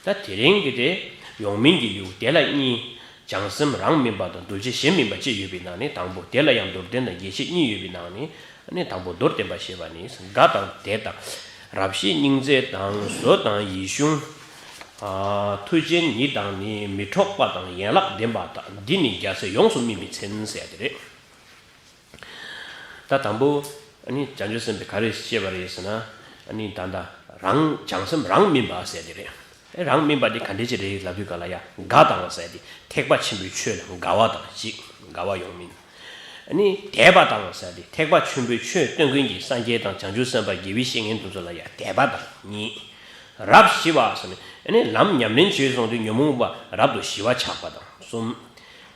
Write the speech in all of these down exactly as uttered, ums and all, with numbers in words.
ད་དེ་རིང་གི་དེ་ཡོངས་མིན་གྱི་ཡུལ་དེ་ལ་གཉིས། བྱང་སེམས་རང་མིན་པ་དང་གདུལ་བྱ་གཞན་མིན་པ་བཅས་ཡོད་པའི་ནང་ནས་དང་པོ། དེ་ལ་ཡང་མདོར་བསྟན་དང་རྒྱས་བཤད་གཉིས་ཡོད་པའི་ནང་ནས་ནི་དང་པོ་མདོར་བསྟན་པ་ཞེས་པ་ནི། དགའ་དང་དད་དང་། རབ་ཞི་སྙིང་བརྩེ་དང་། བཟོད་དང་ཡིད་གཞུང་། ཨ། མཐུ་ཅན་ཉིད་དང་ནི། མི་འཕྲོག་པ་དང་། ཡན་ལག་ལྡན་པ་དང་། འདི་ནི་རྒྱལ་སྲས་ཡོངས་སུ་སྨིན་པའི་མཚན་ཟེར་དེ་རེད། ད་དང་པོ་ཨ་ནི་བྱང་ཆུབ་སེམས་དཔའི་ག་རེ་བཤད་པ་རེད་ཟེར་ན། ཨ་ནི་ད་ལྟ་རང་བྱང་སེམས་རང་མིན་པ་ཟེར་དེ་རེད། ཨེ། རང་མིན་པ་དེ་ག་འདྲ་ཅིག་རེད་ལབ་དུས་ག་ལ་ཡ། དགའ་དང་ཟེར་དེ་ཐེག་པ་ཆེན་པོའི་ཆོས་ལ་དགའ་བ་དང་གཅིག་དགའ་བ་ཡོངས་མིན། ཨ་ནི་དད་པ་དང་ཟེར་དེ་ཐེག་པ་ཆེན་པོའི་ཆོས་སྟོན་མཁན་གྱི་སངས་རྒྱས་དང་བྱང་ཆུབ་སེམས་དཔའ་དགེ་བའི་བཤེས་གཉེན་དེ་ཚོ་ལ་ཡ་དད་པ་དང་གཉིས། རབ་ཞི་བ་ཟེར་ནས་ཨ་ནི་ལམ་ཉམས་ལེན་བྱས་སོང་དུས་ཉོན་མོངས་པ་རབ་ཏུ་ཞི་བ་ཆགས་པ་དང་གསུམ།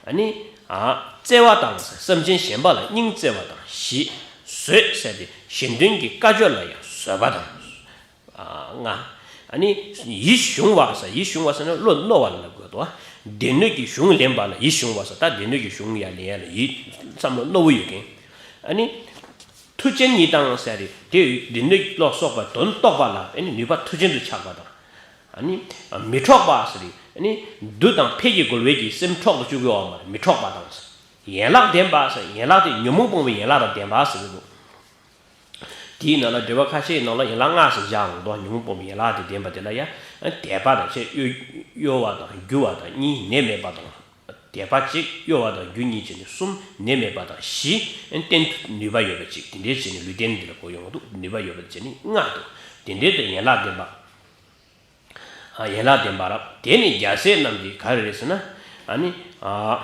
ཨ་ནི། ཨ། བརྩེ་བ་དང་སེམས་ཅན་གཞན་པ་ལ་སྙིང་བརྩེ་བ་དང་བཞི། བཟོད་ཟེར་ཏེ་གཞན་དོན་གྱི་བཀའ་ཆོས་ལ་ཡང་བཟོད་པ་དང་། ཨ། ལྔ། ཨ་ནི་ཡིད་གཞུང་བ་ཟེར། ཡིད་གཞུང་བ་ཟེར་ན་བློ་རྣོ་བ་ལ་ལབ་དགོས་འདུག་སྡེ་སྣོད་ཀྱི་གཞུང་ལེན་པ་ལ་ཡིད་གཞུང་བ་ཟེར། ད་སྡེ་སྣོད་ཀྱི་གཞུང་ཡང་ལེན་ཡ་ལ་ཡིད་བསམ་བློ་རྣོ་བོ་ཡོད་མཁན། ཨ་ནི་མཐུ་ཅན་ཉིད་དང་ཟེར་ཏེ་དེ་སྡེ་སྣོད་ལ་སོགས་པ་དོན་རྟོགས་པ་ལ་ཨ་ནི་ནུས་པ་མཐུ་ཅན་དུ་ཆགས་པ་དང་། ཨ་ནི་མི་འཕྲོག་པ་ཟེར་ཏེ་ཨ་ནི་བདུད་དང་ཕས་ཀྱིས་རྒོལ་བའི་གི་སེམས་འཕྲོག་ཏུ་བཅུག་གི་འོག་མ་མི་འཕྲོག་པ་དང་། ཡན་ལག་ལྡན་པ་ཟེར། ཡན་ལག་དེ་ཉོན་མོངས་སྤོང་བའི་ཡན་ལག་དང་ལྡན་པ་ཟེར་གི་འདུག་དེའི་ནང་ལ་འགྲེལ་པ་ཁ་ཤས་ནང་ལ་ཡན་ལག་ལྔ་ཟེར་བཞག་འོང་དོ། ཉོན་མོངས་སྤོང་བའི་ཡན་ལག་དེ་ལྡན་པ་དེ་ལ་ཡང་དད་པ་དང་བཅས་གཡོ་གཡོ་བ་དང་རྒྱུ་བ་དང་གཉིས། ནད་མེད་པ་དང་། དད་པ་གཅིག་གཡོ་བ་དང་རྒྱུ་གཉིས་བྱས་ནས་གསུམ། ནད་མེད་པ་དང་བཞི། བསྟེན་ནུས་པ་ཡོད་པ་གཅིག་དེ་འདྲའི་བྱས་ནས་ལུས་རྟེན་འདི་ལ་གོ་ཡོང་གི་འདུག་ནུས་པ་ཡོད་པ་བྱས་ནས་ལྔ་འདུག་དེ་འདྲའི་དེ་ཡན་ལག་ལྡན་པ། ཨ། ཡན་ལག་ལྡན་པ་རབ། དེ་ནི་རྒྱལ་སྲས་རྣམས་ཀྱི་ག་རེ་རེད་ཟེར་ན། ཨ་ནི། ཨ།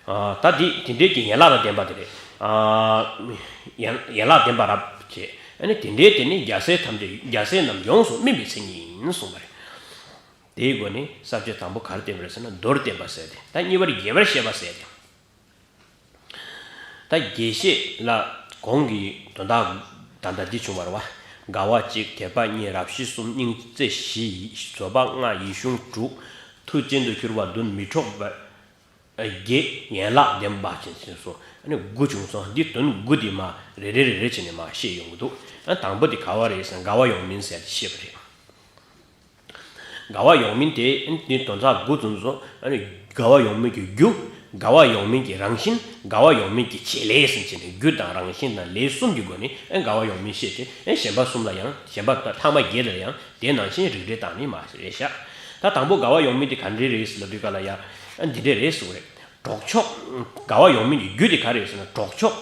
ཨ། ད་འདི་དེ་འདྲའི་གི་ཡན་ལག་དང་ལྡན་པ་དེ་རེད། ཨ། ཡན་ཡན་ལག་ལྡན་པ་རབ་བྱས། ཨ་ནི་དེ་འདྲའི་དེ་ནི་རྒྱལ་སྲས་ཐམས་ཅད་རྒྱལ་སྲས་རྣམས་ཡོངས་སུ་སྨིན་པའི་མཚན་ཉིད་ཡིན་གསུངས་པ་རེད། དེའི་སྒོ་ནས་ས་བཅད་དང་པོ་ག་རེ་བསྟན་པ་རེད་ཟེར་ན་མདོར་བསྟན་པ་ཟེར་ཏེ། ད་གཉིས་པར་རྒྱས་པར་བཤད་པ་ཟེར་ཏེ། ད་རྒྱས་བཤད་ལ་གོང་གི་དོན་དག་ད་ལྟ་འདི་བྱུང་བ་རེད་བ། དགའ་བ་གཅིག་དད་པ་གཉིས། རབ་ཞི་གསུམ། སྙིང་བརྩེ་བཞི། བཟོད་པ་ལྔ། ཡིད་གཞུང་དྲུག་མཐུ་ཅན་དུ་གྱུར་པ་བདུན། མི་འཕྲོག་པ་བརྒྱད། ཡན་ལག་ལྡན་པ་བྱས་ནས་སོ། ཨ་ནི་དགུ་བྱུང་སོང་། འདི་དོན་དགུ་འདི་མ་རེ་རེ་རེ་རེ་བྱས་ནས་མ་བཤད་ཡོང་གི་འདུག་ཨ། དང་པོ་འདི་ག་བ་རེད་ཟེར་ན་དགའ་བ་ཡོངས་སྨིན་ཟེར་ཏེ་བཤད་པ་རེད། དགའ་བ་ཡོངས་སྨིན་དེ་འདི་དོན་རྩ་དགུ་ཙམ་བཟོ། ཨ་ནི་དགའ་བ་ཡོངས་སྨིན་གྱི་རྒྱུ། དགའ་བ་ཡོངས་སྨིན་གྱི་རང་བཞིན། དགའ་བ་ཡོངས་སྨིན་གྱི་བྱེད་ལས་ཟེར་བྱས་ནས་རྒྱུ་དང་རང་བཞིན་དང་ལས་གསུམ་གྱི་སྒོ་ནས་ཨ་དགའ་བ་ཡོངས་སྨིན་བཤད་དེ། ཨ། གཞན་པ་གསུམ་ལ་ཡང་། གཞན་པ་ལྷག་མ་བརྒྱད་ལ་ཡང་དེ་ནང་བཞིན་རིགས་འགྲེ་བཏང་ནི་མ་རེད་ཤག་ད་དང་པོ་དགའ་བ་ཡོངས་སྨིན་དེ་ག་འདྲ་རེད་ཟེར་ལབ་དུས་ག་ལ་ཡ། ཨ། འདི་འདྲ་རེད་གསུངས་རེད། གྲོགས་མཆོག་དགའ་བ་ཡོངས་སྨིན་གྱི་རྒྱུ་དེ་ག་རེ་རེད་ཟེར་ན་གྲོགས་མཆོག་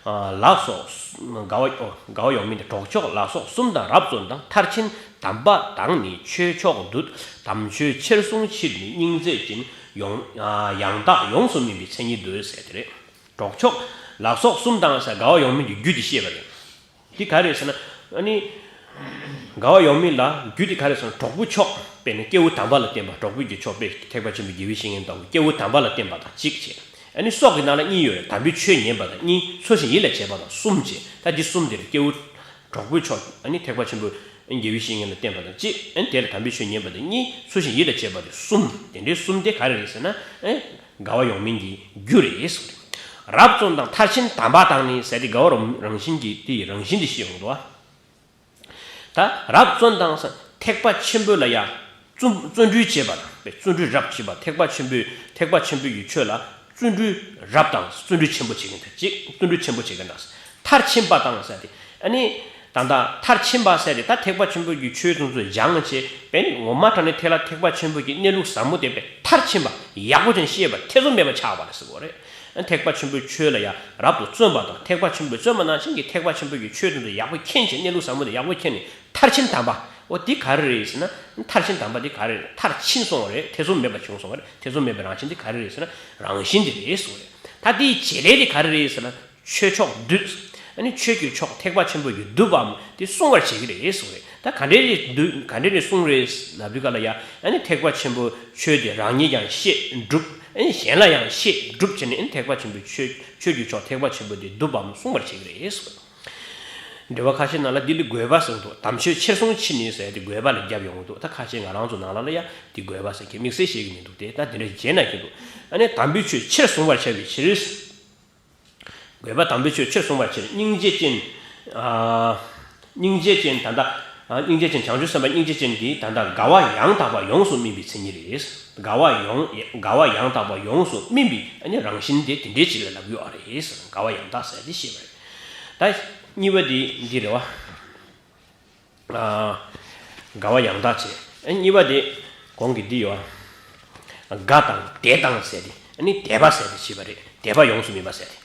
ཨ། ལ་སོགས། དགའ་བ། དགའ་བ་ཡོངས་སྨིན་དེ་གྲོགས་མཆོག་ལ་སོགས་གསུམ་དང་རབ་བརྩོན་དང་མཐར་ཕྱིན་དམ་པ་དང་ནི། ཆོས་མཆོག་འདུད། དམ་ཆོས་ཕྱིར་བཟུང་ཕྱིར་ནི། སྙིང་བརྩེ་ཅན། ཡོངས། ཨ། ཡང་དག་ཡོངས་སུ་སྨིན་པའི་མཚན་ཉིད་འདོད་ཟེར་དེ་རེད། གྲོགས་མཆོག་ལ་སོགས་གསུམ་དང་ཟེར་དགའ་བ་ཡོངས་སྨིན་གྱི་རྒྱུ་དེ་བཤད་པ་རེད། འདི་ག་རེ་ཟེར་ན། ཨ་ནི། དགའ་བ་ཡོངས་སྨིན་ལ་རྒྱུ་དེ་ག་རེ་ཟེར་ན་གྲོགས་པོ་མཆོག་དཔེར་ན་སྐྱེས་བུ་དམ་པ་ལ་བརྟེན་པ། གྲོགས་པོའི་གི་མཆོག་དཔེ་ཐེག་པ་ཆེན་པོའི་དགེ་བའི་བཤེས་གཉེན་དང་སྐྱེས་བུ་དམ་པ་ལ་བརྟེན་པ་དང་གཅིག་བྱས། ཨ་ནི་སྲོག་གི་ནང་ལ་གཉིས་ཡོད་རེད། དམ་པའི་ཆོས་ཉན་པ་དང་གཉིས། ཚུལ་བཞིན་ཡིད་ལ་བྱེད་པ་དང་གསུམ་བྱས། ད་འདི་གསུམ་དེ་རེད། སྐྱེས་བུ་གྲོགས་པོའི་མཆོག་ཨ་ནི་ཐེག་པ་ཆེན་པོའི་དགེ་བའི་བཤེས་གཉེན་ལ་བརྟེན་པ་དང་གཅིག་ཨ་ནི་དེ་ལ་དམ་པའི་ཆོས་ཉན་པ་དང་གཉིས། ཚུལ་བཞིན་ཡིད་ལ་བྱེད་པ་དེ་གསུམ། དེ་འདྲའི་གསུམ་དེ་ག་རེ་རེད་ཟེར་ན། ཨེ། དགའ་བ་ཡོངས་སྨིན་གྱི་རྒྱུ་རེད་གསུངས་རེད། རབ་བརྩོན་དང་མཐར་ཕྱིན་དམ་པ་དང་ནི་ཟེར་ཏེ་དགའ་བ་རང་རང་བཞིན་གྱི་དེ་ཡི་རང་བཞིན་དེ་བཤད་ཡོང་འདུག་ད་རབ་བརྩོན་དང་ཟེར་ཐེག་པ་ཆེན་པོ་ལ་ཡང་བརྩོན་བརྩོན་འགྲུས་བྱེད་པ་དང་། བརྩོན་འགྲུས་རབ་བྱེད་པ། ཐེག་པ་ཆེན་པོའི་ཐེག་པ་ཆེན་པོའི་ཡུལ་ཆོས་ལ་བརྩོན་འགྲུས་རབ་དང་བརྩོན་འགྲུས་ཆེན་པོ་བྱེད་མཁན་དང་གཅིག་བརྩོན་འགྲུས་ཆེན་པོ་བྱེད་མཁན་དང་། མཐར་ཕྱིན་པ་དང་ཟེར་ཏེ་ཨ་ནི། ད་ལྟ་མཐར་ཕྱིན་པ་ཟེར་ཏེ་ད་ཐེག་པ་ཆེན་པོའི་ཆོས་དེ་ཚོ་སྦྱངས་བྱས། དཔེར་ན་ངོ་མ་དྲང་གནས་ཐེག་ལ་ཐེག་པ་ཆེན་པོའི་གནས་ལུགས་ཟབ་མོ་དེ་དཔེ་མཐར་ཕྱིན་པ་ཡག་པོ་ཅན་ཤེས་པ་ཐེ་ཚོམ་མེད་པ་ཆགས་པ་ལ་ཟེར་གོ་རེད། ཐེག་པ་ཆེན་པོའི་ཆོས་ལ་ཡང་རབ་ཏུ་བརྩོན་པ་དང་། ཐེག་པ་ཆེན་པོས་བརྩོན་པ་ནང་བཞིན་གྱི་ཐེག་པ་ཆེན་པོའི་ཆོས་དེ་ཚོ་ཡག་པོ་མཁྱེན་བྱས། གནས་ལུགས་ཟབ་མོ་དེ་ཡག་པོ་མཁྱེན་ནས་མཐར་ཕྱིན་དམ་པ། འོ་འདི་ག་རེ་རེད་ཟེར་ན། མཐར་ཕྱིན་དམ་པ་འདི་ག་རེ་རེད། མཐར་ཕྱིན་སོང་བ་རེད། ཐེ་ཚོམ་མེད་པ་བྱུང་སོང་བ་རེད། ཐེ་ཚོམ་མེད་པའི་རང་བཞིན་འདི་ག་རེ་རེད་ཟེར་ན། རང་བཞིན་འདི་རེད་གསུངས་རེད། ད་འདིའི་བྱེད་ལས་འདི་ག་རེ་རེད་ཟེར་ན། ཆོས་མཆོག་འདུད། ཨ་ནི་ཆོས་ཀྱི་མཆོག་ཐེག་པ་ཆེན་པོ་ཡི་བསྡུ་བའམ་དེ་བསྲུང་བར་བྱེད་ཀྱི་རེད་གསུངས་རེད། ད་ག་འདྲས་རེད་འདུད། ག་འདྲས་རེད་བསྲུང་རེད་ལབ་དུས་ག་ལ་ཡ། ཨ་ནི་ཐེག་པ་ཆེན་པོའི་ཆོས་དེ་རང་ཉིད་ཀྱང་ཤེས་སྒྲུབ། ཨ་ནི་གཞན་ལ་ཡང་ཤེས་སྒྲུབ་བྱས་ནས། ཨ་ནི་ཐེག་པ་ཆེན་པོའི་ཆོས་ཆོས་ཀྱི་མཆོག་ཐེག་པ་ཆེན་པོ་དེ་བསྡུ་བའམ་བསྲུང་བར་བྱེད་ཀྱི་རེད་གསུངས་རེད། འགྲེལ་པ་ཁ་ཤས་ནང་ལ་འདི་ལ་དགོས་པ་ཟེར་འདུག་དམ་ཆོས་ཕྱིར་བཟུང་ཕྱིར་ནི་ཟེར་ཏེ་དགོས་པ་ལ་རྒྱབ་ཡོང་གི་འདུག་ད་ཁ་ཤས་ང་རང་ཚོ་ནང་ལ་ལ་ཡ་འདི་དགོས་པ་ཟེར་གྱི་དམིགས་བསལ་བཤད་ཀྱི་མི་འདུག་སྟེ། ད་འདི་འདྲ་བྱས་ན་གྱི་འདུག་ཨ་ནི་དམ་པའི་ཆོས་ཕྱིར་བཟུང་བར་བྱ་བའི་ཕྱིར། དགོས་པ་དམ་པའི་ཆོས་ཕྱིར་བཟུང་བར་ཕྱིར། སྙིང་རྗེ་ཅན། ཨ། སྙིང་རྗེ་ཅན་ད་ལྟ་ སྙིང་རྗེ་ཅན། བྱང་ཆུབ་སེམས་དཔའ་སྙིང་རྗེ་ཅན་གྱི་ད་ལྟ་དགའ་བ་ཡང་དག་པ་ཡོངས་སུ་སྨིན་པའི་མཚན་ཉིད་རེད། དགའ་བ་ཡོངས་དགའ་བ་ཡང་དག་པ་ཡོངས་སུ་སྨིན་པའི་ཨ་ནི་རང་བཞིན་དེ་དེ་འདྲའི་ཅིག་ལ་ལབ་ཡོད་རེད། དགའ་བ་ཡང་དག་ཟེར་དེ་ཤེས་པ་རེད། ད་གཉིས་པ་དེ་འདི་རེད་བ། ཨ། དགའ་བ་ཡང་དག་བྱས། ཨ། གཉིས་པ་དེ་གོང་གི་འདི་ཡོད། དགའ་དང་དད་དང་ཟེར་དེ། ཨ་ནི་དད་པ་ཟེར་དེ་བྱས་པ་རེད། དད་པ་ཡོངས་སུ་སྨིན་པ་ཟེར་དེ།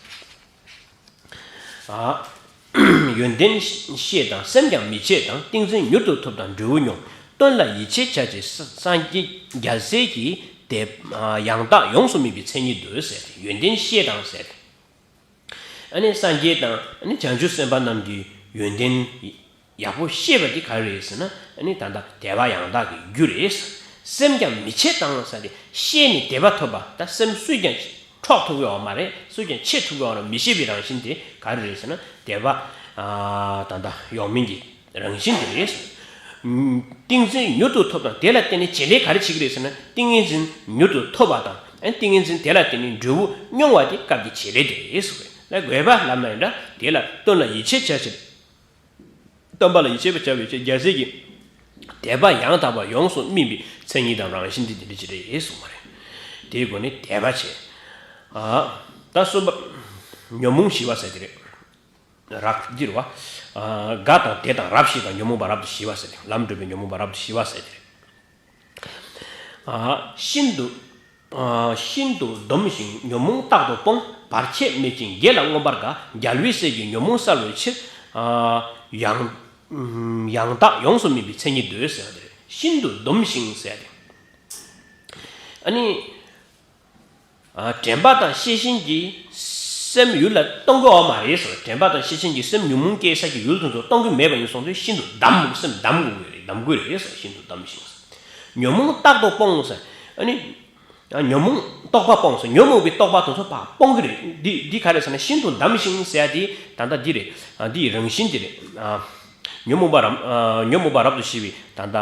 ཨ། ཡོན་ཏན་ཤེས་དང་སེམས་ཀྱང་མི་ཕྱེད་དང་། ཏིང་འཛིན་མྱུར་དུ་ཐོབ་དང་འབྲས་བུ་མྱོང་། སྟོན་ལ་ཡིད་ཆེས་བྱ་ཕྱིར་སངས་རྒྱས་རྒྱལ་སྲས་ཀྱི་དད་ཡང་དག་ཡོངས་སུ་སྨིན་པའི་མཚན་ཉིད་དུ་ཟེར་ཏེ། ཡོན་ཏན་ཤེས་དང་ཟེར་ཏེ། ཨ་ནི་སངས་རྒྱས་དང་ཨ་ནི་བྱང་ཆུབ་སེམས་དཔའ་རྣམས་ཀྱི་ཡོན་ཏན་ཡག་པོ་ཤེས་པ་འདི་ག་རེ་རེད་ཟེར་ན། ཨ་ནི་ད་ལྟ་དད་པ་ཡང་དག་གི་རྒྱུ་རེད། སེམས་ཀྱང་མི་ཕྱེད་དང་ཟེར་ཏེ། ཤེས་ནས་དད་པ་ཐོབ་པ། ད་སེམས་སུས་ཀྱང་འཕྲོག་ཐུབ་ཀྱི་ཡོད་མ་རེད། སུས་ཀྱང་ཕྱེ་ཐུབ་ཀྱི་ཡོད་མ་རེད། མི་ཕྱེད་པའི་རང་བཞིན་དེ་ག་རེ་རེད་ཟེར་ན། དད་པ་ཨ་ད་ལྟ་ཡོངས་སྨིན་གྱི་རང་བཞིན་དེ་རེད། ཏིང་འཛིན་མྱུར་དུ་ཐོབ་དང་། དེ་ལ་བརྟེན་ནས་བྱེད་ལས་ག་རེ་བྱེད་ཀྱི་རེད་ཟེར་ན། ཏིང་ངེ་འཛིན་མྱུར་དུ་ཐོབ་པ་དང་། ཨ། ཏིང་ངེ་འཛིན་དེ་ལ་བརྟེན་ནས་འབྲས་བུ་མྱོང་བ་དེ་སྐབས་ཀྱི་བྱེད་ལས་དེ་རེད་ཟེར་བས། ལ་དགོས་པ་ལབ་ན་ཡང་འདྲ། དེ་ལ་སྟོན་ལ་ཡིད་ཆེས་བྱ་ཕྱིར། སྟོན་པ་ལ་ཡིད་ཆེས་པ་བྱ་བའི་ཕྱིར་རྒྱལ་སྲས་ཀྱི་དད་པ་ཡང་དག་པ་ཡོངས་སུ་སྨིན་པའི་མཚན་ཉིད་དམ་རང་བཞིན་དེ་དེ་འདྲ་ཅིག་རེད་གསུངས་པ་རེད། དེའི་སྒོ་ནས་དད་པ་བྱེད། ཨ། ད་གསུམ་པ། ཉོན་མོངས་ཞི་བ་ཟེར་དེ་རེད། རབ་འདིར་བ། ཨ། དགའ་དང་དད་དང་རབ་ཞི་དང་། ཉོན་མོངས་པ་རབ་ཏུ་ཞི་བ་ཟེར་ཏེ། ལམ་སྒྲུབ་པའི་ཉོན་མོངས་པ་རབ་ཏུ་ཞི་བ་ཟེར་ཏེ། ཨ། ཤིན་ཏུ། ཨ། ཤིན་ཏུ་སྡོམ་ཞིང་ཉོན་མོངས་རྟག་ཏུ་སྤོང་། བར་ཆད་མེད་ཅིང་དགེ་ལ་མངོན་པར་དགའ། རྒྱལ་བའི་སྲས་ཀྱིས་ཉོན་མོངས་གསལ་བའི་ཕྱིར། ཨ། ཡང་། ཡང་དག་ཡོངས་སུ་སྨིན་པའི་མཚན་ཉིད་དུ་ཟེར་བ་དེ་རེད། ཤིན་ཏུ་སྡོམ་ཞིང་ཟེར་ཏེ། ཨ་ནི། ཨ། དྲན་པ་དང་ཤེས་བཞིན་གྱི་སེམས་ཡུལ་ལ་གཏོང་གི་ཡོད་མ་རེད་ཟེར། དྲན་པ་དང་ཤེས་བཞིན་གྱི་སེམས་ཉོན་མོངས་སྐྱེ་ས་ཀྱི་ཡུལ་དེ་ཚོ་གཏོང་གི་མེད་པ་ཡིན་སོང་དུས། ཤིན་ཏུ་བསྡམ། སེམས་བསྡམ་དགོས་ཀྱི་རེད། བསྡམ་དགོས་རེད་ཟེར། ཤིན་ཏུ་སྡོམ་ཞིང་ཟེར། ཉོན་མོངས་རྟག་ཏུ་སྤོང་ཟེར། ཨ་ནི། ཨ། ཉོན་མོངས་རྟོག་པ་སྤོང་ཟེར། ཉོན་མོངས་པའི་རྟོག་པ་དེ་ཚོ་ཕར་སྤོང་གི་རེད། འདི་འདི་ག་རེ་ཟེར་ན། ཤིན་ཏུ་བསྡམ་ཞིང་ཟེར་ཡ་དེ་ད་ལྟ་འདི་རེད། ཨ། འདི་ཡི་རང་བཞིན་དེ་རེད། ཨ། ཉོན་མོངས་པ་རབ། ཨ། ཉོན་མོངས་པ་རབ་ཏུ་ཞི་བའི་ད་ལྟ།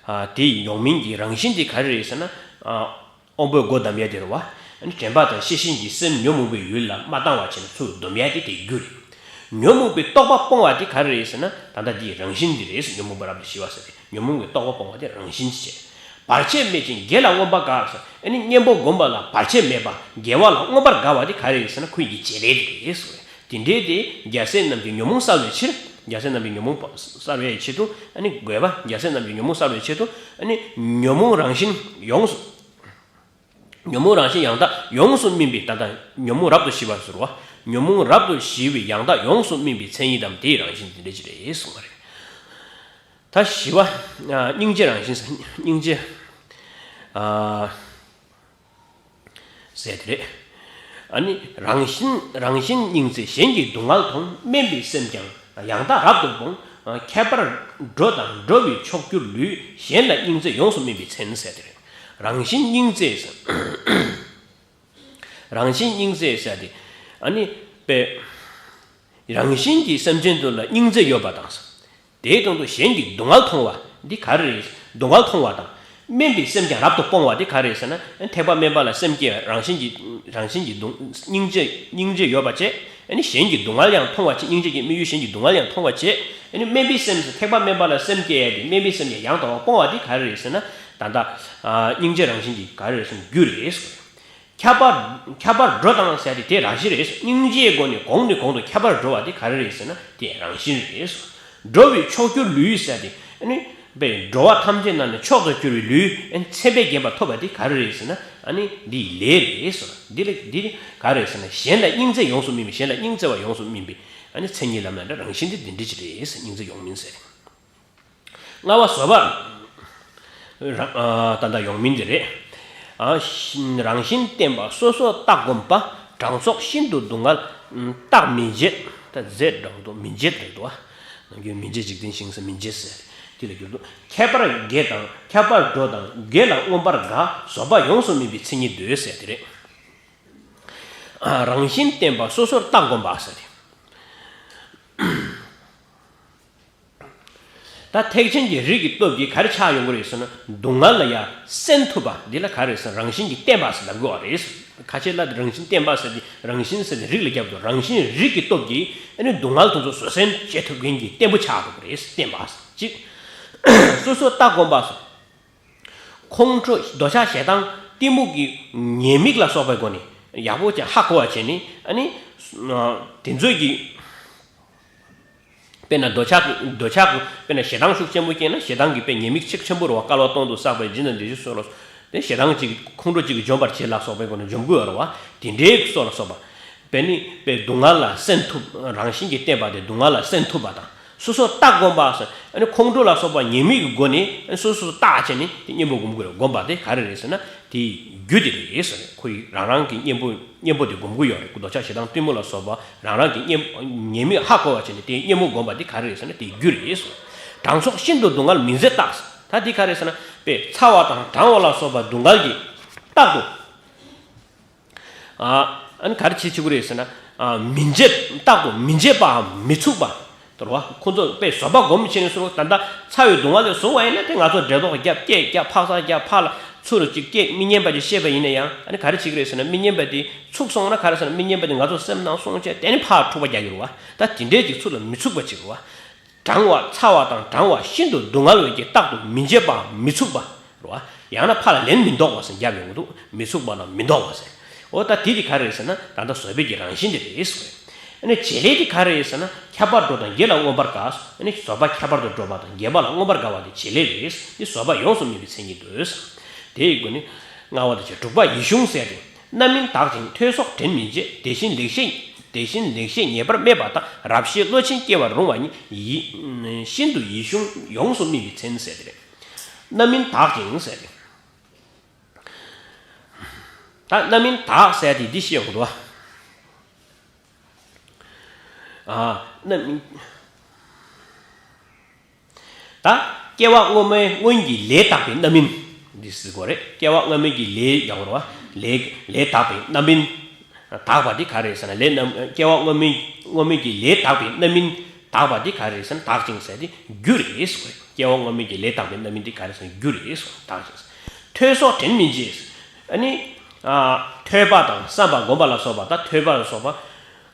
ཨ། དེ་ཡི་ཡོངས་སྨིན་གྱི་རང་བཞིན་དེ་ག་རེ་རེད་ཟེར་ན། ཨ། དབང་པོའི་སྒོ་བསྡམ་ཡས་དེ་རེད་བ། ཨ་ནི་དྲན་པ་དང་ཤེས་བཞིན་གྱི་སེམས་ཉོན་མོངས་པའི་ཡུལ་ལ་མ་བཏང་བ་བྱས་ནས་ཚུར་སྡོམ་ཡས་དེ་དེའི་རྒྱུ་རེད། ཉོན་མོངས་པའི་རྟོག་པ་སྤོང་བ་དེ་ག་རེ་རེད་ཟེར་ན། ད་ལྟ་འདིའི་རང་བཞིན་དེ་རེད་ཟེར། ཉོན་མོངས་པ་རབ་ཏུ་ཞི་བ་ཟེར་ཏེ། ཉོན་མོངས་པའི་རྟོག་པ་སྤོང་བ་དེ་རང་བཞིན་བྱས། བར་ཆད་མེད་ཅིང་དགེ་ལ་མངོན་པར་དགའ་ཟེར། ཨ་ནི་གཉེན་པོ་བསྒོམས་པ་ལ་བར་ཆད་མེད་པ། དགེ་བ་ལ་མངོན་པར་དགའ་བ་དེ་ག་རེ་རེད་ཟེར་ན། ཁོ་ཡི་བྱེད་ལས་དེ་རེད་ཟེར། དེ་འདྲའི་དེ་རྒྱལ་སྲས་རྣམས་ཀྱི་ཉོན་མོངས་གསལ་བའི་ཕྱིར། རྒྱལ་སྲས་རྣམས་ཀྱི་ཉོན་མོངས་གསལ་བའི་ཆེད་དུ། ཨ་ནི་དགོས་པ། རྒྱལ་སྲས་རྣམས་ཀྱི་ཉོན་མོངས་གསལ་བའི་ཆེད་དུ། ཨ་ནི་ཉོན་མོངས་རང་བཞིན་ཡོངས་སུ། ཉོན་མོངས་རང་བཞིན་ཡང་དག་ཡོངས་སུ་སྨིན་པའི། ད་ལྟ་ཉོན་མོངས་རབ་ཏུ་ཞི་བ་ཟེར་བ། ཉོན་མོངས་རབ་ཏུ་ཞི་བའི་ཡང་དག་ཡོངས་སུ་སྨིན་པའི་མཚན་ཉིད་དམ་དེའི་རང་བཞིན་དེ་འདྲ་ཅིག་རེད་གསུངས་པ་རེད། ད་བཞི་པ། ཨ། སྙིང་རྗེ་རང་བཞིན་ཟེར། སྙིང་རྗེ། ཨ། ཟེར་དེ་རེད། ཨ་ནི་རང་བཞིན། རང་བཞིན་སྙིང་བརྩེ་གཞན་གྱི་སྡུག་བསྔལ་མཐོང་། དམན་པའི་སེམས་ཀྱང་ཡང་དག་རབ་ཏུ་སྤོང་། ཁྱད་པར་འགྲོ་དང་འགྲོ་བའི་ཕྱོགས་གྱུར་ལུས། གཞན་ལ་སྙིང་བརྩེ་ཡོངས་སུ་སྨིན་པའི་མཚན་ཟེར་དེ་རེད། རང་བཞིན་སྙིང་བརྩེ་ཟེར། རང་བཞིན་སྙིང་བརྩེ་ཟེར་དེ། ཨ་ནི་དཔེ། རང་བཞིན་གྱིས་སེམས་ཅན་དུ་ལ་སྙིང་བརྩེ་ཡོད་པ་དང་། དེའི་དོན་དུ་གཞན་གྱི་སྡུག་བསྔལ་མཐོང་བ་འདི་ག་རེ་རེད། སྡུག་བསྔལ་མཐོང་བ་དང་། དམན་པའི་སེམས་ཀྱང་རབ་ཏུ་སྤོང་བ་འདི་ག་རེ་རེད་ཟེར་ན། ཐེག་པ་དམན་པ་ལ་སེམས་བསྐྱེད། རང་བཞིན་གྱི། རང་བཞིན་གྱི་སྡུག་སྙིང་རྗེ། སྙིང་རྗེ་ཡོད་པ་བྱས། ཨ་ནི་གཞན་གྱི་སྡུག་བསྔལ་ཡང་མཐོང་བ་བྱས། སྙིང་རྗེ་གི་དམིགས་ཡུལ་གཞན་གྱི་སྡུག་བསྔལ་ཡང་མཐོང་བ་བྱས། ཨ་ནི་དམན་པའི་སེམས་སུ། ཐེག་པ་དམན་པ་ལ་སེམས་བསྐྱེད་ཡས་དེ། དམན་པའི་སེམས་ཀྱང་ཡང་དག་པར་སྤོང་བ་འདི་ག་རེ་རེད་ཟེར་ན། ད་ལྟ་ཨ་སྙིང་རྗེ་རང་བཞིན་གྱི་ག་རེ་རེད་ཟེར་ན་རྒྱུ་རེད། ཁྱབ་པ། ཁྱབ་པར་འགྲོ་དང་ཟེར་ཏེ་དེ་རང་བཞིན་རེད། སྙིང་རྗེའི་སྒོ་ནས་གོང་ནས་གོང་དུ་ཁྱབ་པར་འགྲོ་བ་དེ་ག་རེ་རེད་ཟེར་ན་དེ་རང་བཞིན་རེད། འགྲོ་བའི་ཕྱོགས་གྱུར་ལུས་ཟེར་ཏེ། ཨ་ནི་དཔེ་འགྲོ་བ་ཐམས་ཅད་ནང་ནས་མཆོག་ཏུ་གྱུར་པའི་ལུས། ཨ་ནི་མཚན་དཔེས་བརྒྱན་པ་ཐོབ་པ་དེ་ག་རེ་རེད་ཟེར་ན། ཨ་ནི་འདི་ལས་རེད་ཟེར། འདི་ལས་འདི་ག་རེ་རེད་ཟེར་ན། གཞན་ལ་སྙིང་བརྩེ་ཡོངས་སུ་སྨིན་པའི། གཞན་ལ་སྙིང་བརྩེ་བ་ཡོངས་སུ་སྨིན་པའི། ཨ་ནི་མཚན་ཉིད་ལབ་ན་འདྲ། རང་བཞིན་དེ་འདི་འདྲ་ཅིག་རེད་ཟེར། སྙིང་བརྩེ་ཡོངས་སྨིན་ཟེར། ལྔ་པ་བཟོད་པ། རང་། ཨ། ད་ལྟ་ཡོངས་སྨིན་དེ་རེད། ཨ། རང་བཞིན་བརྟན་པ་སོ་སོར་བརྟག་སྒོམ་པ། དྲང་སྲོང་ཤིན་ཏུ་སྡུག་བསྔལ་རྟག་མི་བྱེད། ད་རྫས་དྲང་དུ་མི་བྱེད་རེད་དོ། ནམ་རྒྱུན་མི་བྱེད་འཇིག་རྟེན་ཞིང་ཟེར། མི་བྱེད་ཟེར། དེ་ལ་འགྱུར་དུ། ཁྱད་པར་དགེ་དང་། ཁྱད་པར་འགྲོ་དང་། དགེ་ལ་མངོན་པར་དགའ། བཟོད་པ་ཡོངས་སུ་སྨིན་པའི་མཚན་ཉིད་འདོད་ཟེར་དེ་རེད། ཨ། རང་བཞིན་བརྟན་པ་སོ་སོར་བརྟག་སྒོམ་པ་ཟེར་དེ། ད་ཐེག་ཆེན་གྱི་རིགས་ཀྱི་སྟོབས་ཀྱིས་ག་རེ་ཆགས་ཡོང་གི་རེད་ཟེར་ན། སྡུག་བསྔལ་ལ་ཡང་གསན་ཐུབ་པ་འདི་ལ་ག་རེ་ཟེར། རང་བཞིན་གྱིས་བརྟན་པ་ཟེར་ལབ་དགོས་པ་རེད། ཁ་ཆེ་ལ་རང་བཞིན་བརྟན་པ་ཟེར་ཏེ། རང་བཞིན་ཟེར་ཏེ་རིགས་ལ་རྒྱབ་ཏུ། རང་བཞིན་རིགས་ཀྱི་སྟོབས་ཀྱིས་ཨ་ནི་སྡུག་བསྔལ་དེ་ཚོ་བཟོད་བསྲན་བྱེད་ཐུབ་མཁན་གྱི་བརྟན་པོ་ཆགས་ཐུབ་པ་རེད། བརྟན་པ་ཟེར་གཅིག། སོ་སོ་རྟག་སྒོམ་པ་སོགས། ཁོང་ཁྲོ་འདོད་ཆགས་ཞེ་སྡང་གཏི་མུག་གི་ཉེས་དམིགས་ལ་སོགས་པའི་སྒོ་ནས་ཡག་པོ་ཅིག་ཧ་གོ་བ་བྱས་ནས། ཨ་ནི་དེ་ཚོའི་གི། དཔེར་ན་འདོད་ཆགས་ཀྱི་འདོད་ཆགས་ཀྱི་དཔེར་ན་ཞེ་སྡང་ཤུགས་ཆེན་པོ་སྐྱེས་ན་ཞེ་སྡང་གི་དཔེ་ཉེས་དམིགས་ཤུགས་ཆེན་པོ་རེད་བ། བསྐལ་པ་སྟོང་དུ་བསགས་པའི་སྦྱིན་དང་བདེ་གཤེགས་སོགས་ལ་དེ་ཞེ་སྡང་གཅིག་ཁོང་ཁྲོ་གཅིག་གིས་འཇོམས་པར་བྱེད་ལ་སོགས་པའི་སྒོ་ནས་འཇོམས་དགོས་ཡོད་རེད་བ། དེ་འདྲའི་སོགས་ལ་སོགས་པ། དཔེ་ནི་དཔེ་སྡུག་བསྔལ་ལ་སེམས་ཐུབ། རང་བཞིན་གྱིས་བརྟེན་པ་དེ་སྡུག་བསྔལ་ལ་སེམས་ཐུབ་པ་དང་། སོ་སོ་རྟག་སྒོམ་པ་སོགས། ཨ་ནི་ཁོང་ཁྲོ་ལ་སོགས་པ་ཉེས་དམིགས་ཀྱི་སྒོ་ནས། ཨ་ནི་སོ་སོ་རྟག་བྱས་ནས་དེ་གཉེན་པོ་སྒོམ་དགོས་རེད། སྒོམ་པ་དེ་ག་རེ་རེད་ཟེར་ན་དེའི་རྒྱུ་དེ་རེད་ཟེར། ཁོ་ཡི་རང་རང་གི་གཉེན་པོ་གཉེན་པོ་དེ་སྒོམ་གྱི་ཡོད་རེད། འདོད་ཆགས་ཞེ་སྡང་གཏི་མུག་ལ་སོགས་པ་རང་རང་གི་གཉེན་ཉེས་དམིགས་ཧ་གོ་བ་བྱས་ནས་དེའི་གཉེན་པོ་སྒོམ་པ་དེ་ག་རེ་རེད་ཟེར་ན་དེའི་རྒྱུ་རེད་ཟེར། གྲང་ཚོགས་ཤིན་ཏུ་སྡུག་བསྔལ་མི་མཛད་རྟགས། ད་དེ་ག་རེ་ཟེར་ན་དཔེ་ཚ་བ་དང་གྲང་བ་ལ་སོགས་པ་སྡུག་བསྔལ་གྱི་རྟགས་དུ། ཨ་ཨ་ནི་ག་རེ་བྱེད་བྱེད་དགོས་རེད་ཟེར་ན། ཨ་མི་འབྱེད་རྟག་ཏུ་མི་འབྱེད་པའམ་མི་ཚུགས་པ། དེ་རེད་བ། ཁོ་ཚོ་དཔེ་བཟོད་པ་སྒོམ་བྱས་ནས་སོ་ད་ལྟ་ཚ་བའི་སྡུག་བསྔལ་དེ་བཟུང་བ་ཡིན་ན། དེ་ང་ཚོ་འགྲེ་ལྡོག་རྒྱབ་སྐད་རྒྱབ་ཕག་ཚག་རྒྱབ་ཕར་ལ་ཚུར་ཅིག་སྐད་མི་སྙན་པ་ཅིག་བཤད་པ་ཡིན་ན་ཡང་། ཨ་ནི་ག་རེ་བྱེད་ཀྱི་རེད་ཟེར་ན་མི་སྙན་པ་དེ་ཚུགས་སོང་ན་ག་རེ་ཟེར་ན་མི་སྙན་པ་དེ་ང་ཚོ་སེམས་ནང་སོང་བྱས་དེ་ནི་ཕར་འཁྲུག་པ་རྒྱག་གི་རེད་བ། ད་དེ་འདྲའི་ཅིག་ཚུར་ལ་མི་ཚུགས་པ་ཅིག་རེད་བ། གྲང་བ་ཚ་བ་དང་གྲང་བ་ཤིན་ཏུ་སྡུག་བསྔལ་བའི་གི་རྟག་ཏུ་མི་འབྱེད་པ་མི་ཚུགས་པ་རེད་བ། ཡང་ན་ཕར་ལ་ལན་མི་འདོགས་པ་ཟེར་རྒྱབ་ཡོང་གི་འདུག་མི་ཚུགས་པ་དང་མི་འདོགས་པ་ཟེར། འོ་ད་དེ་དེ་ག་རེ་རེད་ཟེར་ན་ད་ལྟ་བཟོད་པའི་གི་རང་བཞིན་དེ་རེད་ཟེར། ཨ་ནི་བྱེད་ལས་དེ་ག་རེ་རེད་ཟེར་ན་ཁྱབ་པར་སྒྲོགས་དང་དགེ་ལ་མངོན་པར་དགའ། ཨ་ནི་བཟོད་པ་ཁྱབ་པར་དུ་སྒྲོགས་པ་དང་དགེ་བ་ལ་མངོན་པར་དགའ་བ་དེ་བྱེད་ལས་རེད། འདི་བཟོད་པ་ཡོངས་སུ་སྨིན་པའི་མཚན་ཉིད་དོ། དེ་ཡི་སྒོ་ནས་ལྔ་པ་དང་བཅས་དྲུག་པ་ཡིད་གཞུང་ཟེར་ཏེ། རྣམ་སྨིན་དག་ཅིང་ཐོས་སོགས་དྲན་མི་བྱེད། དེ་བཞིན་ལེགས་བཤད་དེ་བཞིན་ལེགས་བཤད་ཉེས་པར་སྨྲས་པ་དག། རབ་ཤེས་བློ་ཆེན་སྐྱེ་བར་རུང་བ་ཉིད། ཡིད་ཤིན་ཏུ་ཡིད་གཞུང་ཡོངས་སུ་སྨིན་པའི་མཚན་ཟེར་ཏེ་རེད། རྣམ་སྨིན་དག་ཅིང་ཟེར་ཏེ། ད་རྣམ་སྨིན་དག་ཟེར་ཏེ་འདི་ཤེས་ཡོང་གི་འདུག་ཨ། རྣམ་སྨིན། ད་སྐྱེ་བ་སྔོན་མའི་སྔོན་གྱི་ལས་དག་པའི་རྣམ་སྨིན་འདི་ཟེར་དགོས་རེད། སྐྱེ་བ་སྔོན་མའི་གི་ལས་ཡོད་རེད་བ། ལས་ལས་དག་པའི་རྣམ་སྨིན། དག་པ་འདི་ག་རེ་ཟེར་ན་ལས་རྣམ་སྐྱེ་བ་སྔོན་མའི་སྔོན་མའི་གི་ལས་དག་པའི་རྣམ་སྨིན་དག་པ་འདི་ག་རེ་ཟེར་ན་དག་ཅིང་ཟེར་ཏེ་རྒྱུ་རེད་ཟེར་དགོས་རེད། སྐྱེ་བ་སྔོན་མའི་གི་ལས་དག་པའི་རྣམ་སྨིན་འདི་ག་རེ་ཟེར་ན་རྒྱུ་རེད་ཟེར་དག་ཅིང་ཟེར། ཐོས་སོགས་དྲན་མི་བྱེད། ཨ་ནི། ཨ་ཐོས་པ་དང་བསམ་པ་སྒོམ་པ་ལ་སོགས་པ་དང་ཐོས་པ་ལ་སོགས་པ།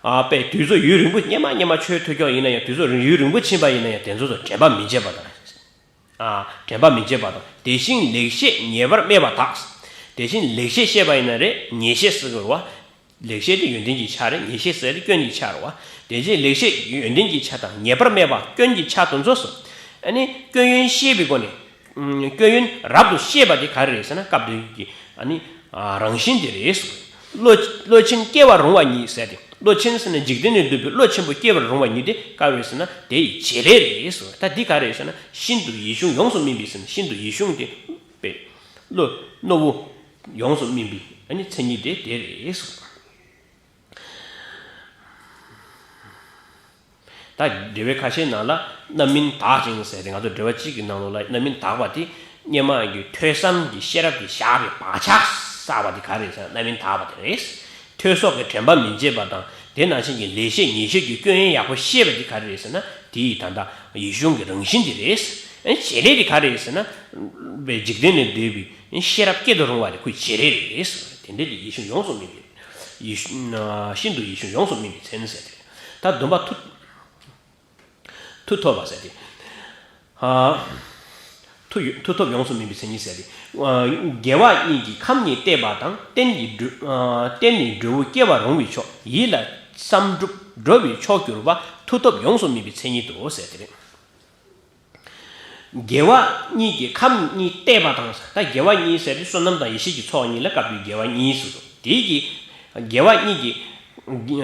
ཨ་དཔེ་དུས་ཚོད་ཡུན་རིང་པོ་སྔོན་མ་སྔོན་མ་ཆོས་ཐོས་ཀྱོག་ཡིན་ན་ཡང་དུས་ཚོད་ཡུན་རིང་པོ་ཕྱིན་པ་ཡིན་ན་ཡང་དེ་ཚོ་ཚོ་དྲན་པ་མི་བརྗེད་པ་དང་། ཨ་དྲན་པ་མི་བརྗེད་པ་དང་། དེ་བཞིན་ལེགས་བཤད་ཉེས་པར་སྨྲས་པ་དག། དེ་བཞིན་ལེགས་བཤད་བཤད་པ་ཡིན་ན་རེད། ཉེས་བཤད་ཟེར་དགོས་རེད་བ། ལེགས་བཤད་དེ་ཡོན་ཏན་གྱི་ཆ་རེད། ཉེས་བཤད་ཟེར་དེ་སྐྱོན་གྱི་ཆ་རེད་བ། དེ་བཞིན་ལེགས་བཤད་ཡོན་ཏན་གྱི་ཆ་དང་ཉེས་པར་སྨྲས་པ་སྐྱོན་གྱི་ཆ་དེ་ཚོ་སོ། ཨ་ནི་སྐྱོན་ཡོན་ཤེས་པའི་སྒོ་ནས། སྐྱོན་ཡོན་རབ་ཏུ་ཤེས་པ་དེ་ག་རེ་རེད་ཟེར་ན་སྐབས་དེ་གི་ཨ་ནི་རང་བཞིན་དེ་རེད་ཟེར། བློ་བློ་ཆེན་སྐྱེ་བར་རུང་བ་ཉིད་ཟེར་ཏེ། བློ་ཆེན་ཟེར་ན་འཇིག་རྟེན་ལས་འདས་པའི་བློ་ཆེན་པོ་སྐྱེ་བར་རུང་བ་ཉིད་དེ་ག་རེ་རེད་ཟེར་ན་དེ་ཡི་བྱེད་ལས་རེད་ཟེར། ད་འདི་ག་རེ་རེད་ཟེར་ན་ཤིན་ཏུ་ཡིད་གཞུང་ཡོངས་སུ་སྨིན་པའི་ཟེར་ན་ཤིན་ཏུ་ཡིད་གཞུང་དེ་དཔེ་བློ་རྣོ་བོ་ཡོངས་སུ་སྨིན་པའི་ཨ་ནི་མཚན་ཉིད་དེ་དེ་རེད་ཟེར། ད་འགྲེལ་པ་ཁ་ཤས་ནང་ལ་རྣམ་སྨིན་དག་ཅིང་ཟེར་ཏེ་ང་ཚོ་འགྲེལ་པ་གཅིག་གི་ནང་ལོགས་ལ་རྣམ་སྨིན་དག་པ་དེ་སྔོན་མ་གི་ཐོས་བསམ་གྱི་ཤེས་རབ་ཀྱི་བཞག་པའི་བག་ཆགས་བསགས་པ་དེ་ག་རེ་རེད་ཟེར་ན་རྣམ་སྨིན་དག་པ་དེ་རེད། ཐོས་སོགས་ཀྱི་དྲན་པ་མི་བརྗེད་པ་དང་དེ་ནང་བཞིན་གྱི་ལེགས་བཤད་ཉེས་བཤད་ཀྱི་སྐྱོན་ཡོན་ཡག་པོ་ཤེས་པ་དེ་ག་རེ་རེད་ཟེར་ན་དེ་ཡི་ད་ལྟ་ཡིད་གཞུང་གི་རང་བཞིན་དེ་རེད། ཨ་ནི་བྱེད་ལས་དེ་ག་རེ་རེད་ཟེར་ན་འཇིག་རྟེན་ལས་འདས་པའི་ཤེས་རབ་སྐྱེ་དུ་རུང་བ་དེ་ཁོའི་བྱེད་ལས་རེད། དེ་འདྲ་དེ་ཡིད་གཞུང་ཡོངས་སུ་སྨིན་པའི། ཡིད་ཤིན་ཏུ་ཡིད་གཞུང་ཡོངས་སུ་སྨིན་པའི་མཚན་ཟེར་ཏེ། ད་བདུན་པ་མཐུ་མཐུ་ཐོབ་པ་ཟེར་ཏེ། མཐུ་མཐུ་ཐོབ་ཡོངས་སུ་སྨིན་པའི་མཚན་ཉིད་ཟེར་ཏེ། དགེ་བ་གཉིས་ཀྱི་ཁམས་གཉིས་བརྟས་པ་དང་རྟེན་གྱི་འབྲས་རྟེན་ནི་འབྲས་བུ་སྐྱེ་བར་རུང་བའི་ཕྱོགས་ཡིད་ལ་བསམ་འགྲུབ་འགྲོ་བའི་ཕྱོགས་གྱུར་པ་མཐུ་ཐོབ་ཡོངས་སུ་སྨིན་པའི་མཚན་ཉིད་དོ་ཟེར་ཏེ། དགེ་བ་གཉིས་ཀྱི་ཁམས་གཉིས་བརྟས་པ་དང་། ད་དགེ་བ་གཉིས་ཟེར་དུས་བསོད་ནམས་དང་ཡེ་ཤེས་ཀྱི་ཚོགས་གཉིས་ལ་སྐབས་དེའི་དགེ་བ་གཉིས་ཟེར་དུས་དེའི་གི་དགེ་བ་གཉིས་ཀྱི་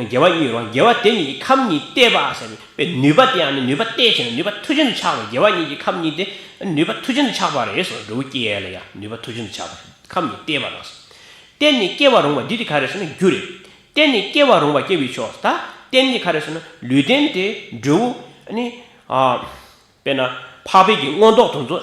དགེ་བ་གཉིས་རོ། དགེ་བ་དེ་གཉིས་ཀྱི་ཁམས་གཉིས་བརྟས་པ་ཟེར་ནས་པའི་ནུས་པ་དེ་ཡང་ནི་ནུས་པ་བརྟས་བྱས་ནས་ནུས་པ་མཐུ་ཅན་དུ་ཆགས་པ། དགེ་བ་གཉིས་ཀྱི་ཁམས་གཉིས་དེ་ནུས་པ་མཐུ་ཅན་དུ་ཆགས་པ་རེད་ཟེར། འབྲས་བུ་སྐྱེ་ཡས་ལ་ཡང་ནུས་པ་མཐུ་ཅན་དུ་ཆགས་པ་རེད། ཁམས་གཉིས་བརྟས་པ་དང་། རྟེན་ནི་སྐྱེ་བར་རུང་བ་འདི་དེ་ག་རེ་ཟེར་ན་རྒྱུ་རེད། རྟེན་ནི་སྐྱེ་བར་རུང་བ་སྐྱེ་བའི་ཕྱོགས། ད་རྟེན་ནི་ག་རེ་ཟེར་ན་ལུས་རྟེན་དེ་འབྲས་བུ་ནི་ཨ། དཔེར་ན་འཕགས་པའི་གི་མངོན་རྟོགས་དེ་ཚོ་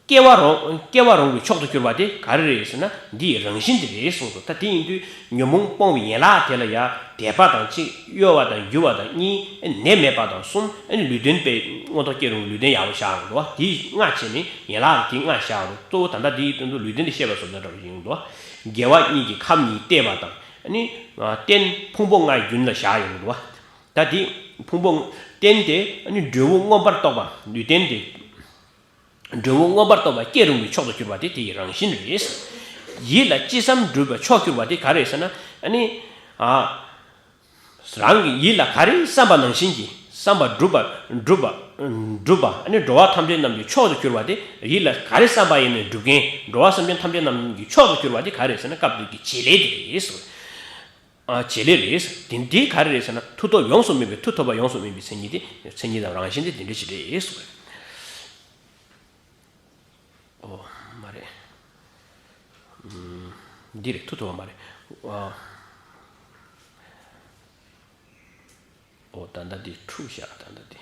སྐྱེ་བ་རུང་སྐྱེ་བ་རུང་བའི་མཆོག་ཏུ་གྱུར་པ་དེ་ག་རེ་རེད་ཟེར་ན་འདི་ཡི་རང་བཞིན་དེ་རེད་གསུངས་སོ། ད་དེ་ཡིན་དུས་ཉོན་མོངས་སྤོང་བའི་ཡན་ལག་དེ་ལ་ཡང་དད་པ་དང་གཅིག་གཡོ་བ་དང་འགྱུར་བ་དང་གཉིས། ནད་མེད་པ་དང་གསུམ། ལུས་རྟེན་པའི་མངོན་རྟོགས་སྐྱེ་རུང་ལུས་རྟེན་ཡག་པོ་བཞག་ཡོང་འདུག་བ། དེ་ལྔ་བྱས་ནས་ཡན་ལག་དེ་ལྔ་བཞག་རུང་གཙོ་བོ་ད་ལྟ་འདི་ཡི་དོན་དུ་ལུས་རྟེན་དེ་བཤད་པ་བཟོ་འདྲ་འདྲ་བོ་ཡིན་འདུག་བ། དགེ་བ་གཉིས་ཀྱི་ཁམས་གཉིས་བརྟས་པ་དང་རྟེན་ཕུང་པོ་ལྔའི་རྒྱུན་ལ་བཞག་ཡོང་འདུག་བ། ད་དེ་ཕུང་པོ་རྟེན་དེ་འབྲས་བུ་མངོན་པར་རྟོགས་པ་ལུས་རྟེན་དེ། འབྲས་བུ་མངོན་པར་རྟོགས་པ་སྐྱེ་རུང་བའི་མཆོག་ཏུ་གྱུར་པ་དེ་དེ་ཡི་རང་བཞིན་རེད། ཡིད་ལ་ཅི་བསམ་འགྲུབ་པའི་མཆོག་གྱུར་པ་དེ་ག་རེ་ཟེར་ན། ཨ་ནི། ཨ། རང་གི་ཡིད་ལ་ག་རེ་བསམ་པ་ནང་བཞིན་གྱི་བསམ་པ་འགྲུབ་པ་འགྲུབ་པ་འགྲུབ་པ། ཨ་ནི་འགྲོ་བ་ཐམས་ཅད་རྣམས་ཀྱི་མཆོག་ཏུ་གྱུར་པ་དེ། ཡིད་ལ་ག་རེ་བསམ་པ་ཡིན་ནའི་འགྲུབ་མཁན། འགྲོ་བ་སེམས་ཅན་ཐམས་ཅད་རྣམས་ཀྱི་མཆོག་ཏུ་གྱུར་པ་དེ་ག་རེ་ཟེར་ན། སྐབས་འདིར་གྱི་བྱེད་ལས་དེ་རེད་ཟེར། ཨ། བྱེད་ལས་རེད། དེ་འདི་ག་རེ་རེད་ཟེར་ན། མཐུ་སྟོབས་ཡོངས་སུ་སྨིན་པའི། མཐུ་ཐོབ་པ་ཡོངས་སུ་སྨིན་པའི་མཚན་ཉིད་དེ། མཚན་ཉིད་དང་རང་བཞིན་དེ་དེ་འདྲ་ཞིག་རེད་ཟེར། ཨོ། མ་རེད། ཨུམ། འདི་རེད། མཐུ་ཐོབ་པ་མ་རེད། ཨ། ཨོ། ད་ལྟ་འདི་འཁྲུགས་ཤག་ད་ལྟ་འདི།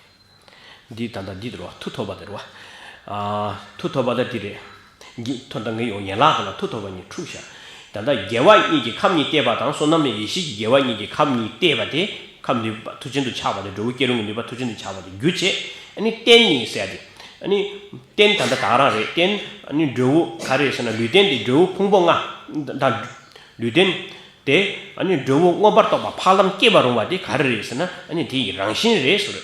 འདི་ད་ལྟ་འདི་རེད་བ། མཐུ་ཐོབ་པ་དེ་རེད་བ། ཨ། མཐུ་ཐོབ་པ་ད་འདི་རེད། འདི་ཐོ་ད་ངའི་ཡོང་ཡན་ལག་དེ་ལ་མཐུ་ཐོབ་པ་གཉིས་འཁྲུགས་ཤག་ད་ལྟ་རྒྱལ་བ་གཉིས་ཀྱིས་ཁམས་གཉིས་བལྟས་པ་དང་། བསོད་ནམས་ཡེ་ཤེས་ཀྱིས་རྒྱལ་བ་གཉིས་ཀྱིས་ཁམས་གཉིས་བལྟས་པ་དེ། ཁམས་ནུས་པ་མཐུ་ཅན་དུ་ཆགས་པ་དེ། འབྲས་བུ་སྐྱེ་རུང་གི་ནུས་པ་མཐུ་ཅན་དུ་ཆགས་པ་དེ་རྒྱུ་བྱས། ཨ་ནི་རྟེན་གཉིས་ཟེར་ཡ་དེ། ཨ་ནི་རྟེན་ད་ལྟ་ད་ག་རང་རེད། རྟེན། ཨ་ནི་འབྲས་བུ་ག་རེ་རེད་ཟེར་ན། ལུས་རྟེན་དེ་འབྲས་བུ་ཕུང་པོ་ལྔ་དང་། ལུས་རྟེན་དེ། ཨ་ནི་འབྲས་བུ་མངོན་པར་རྟོགས་པ་འཕགས་ལམ་སྐྱེ་བར་རུང་བ་དེ་ག་རེ་རེད་ཟེར་ན། ཨ་ནི་དེ་ཡི་རང་བཞིན་རེད་ཟེར།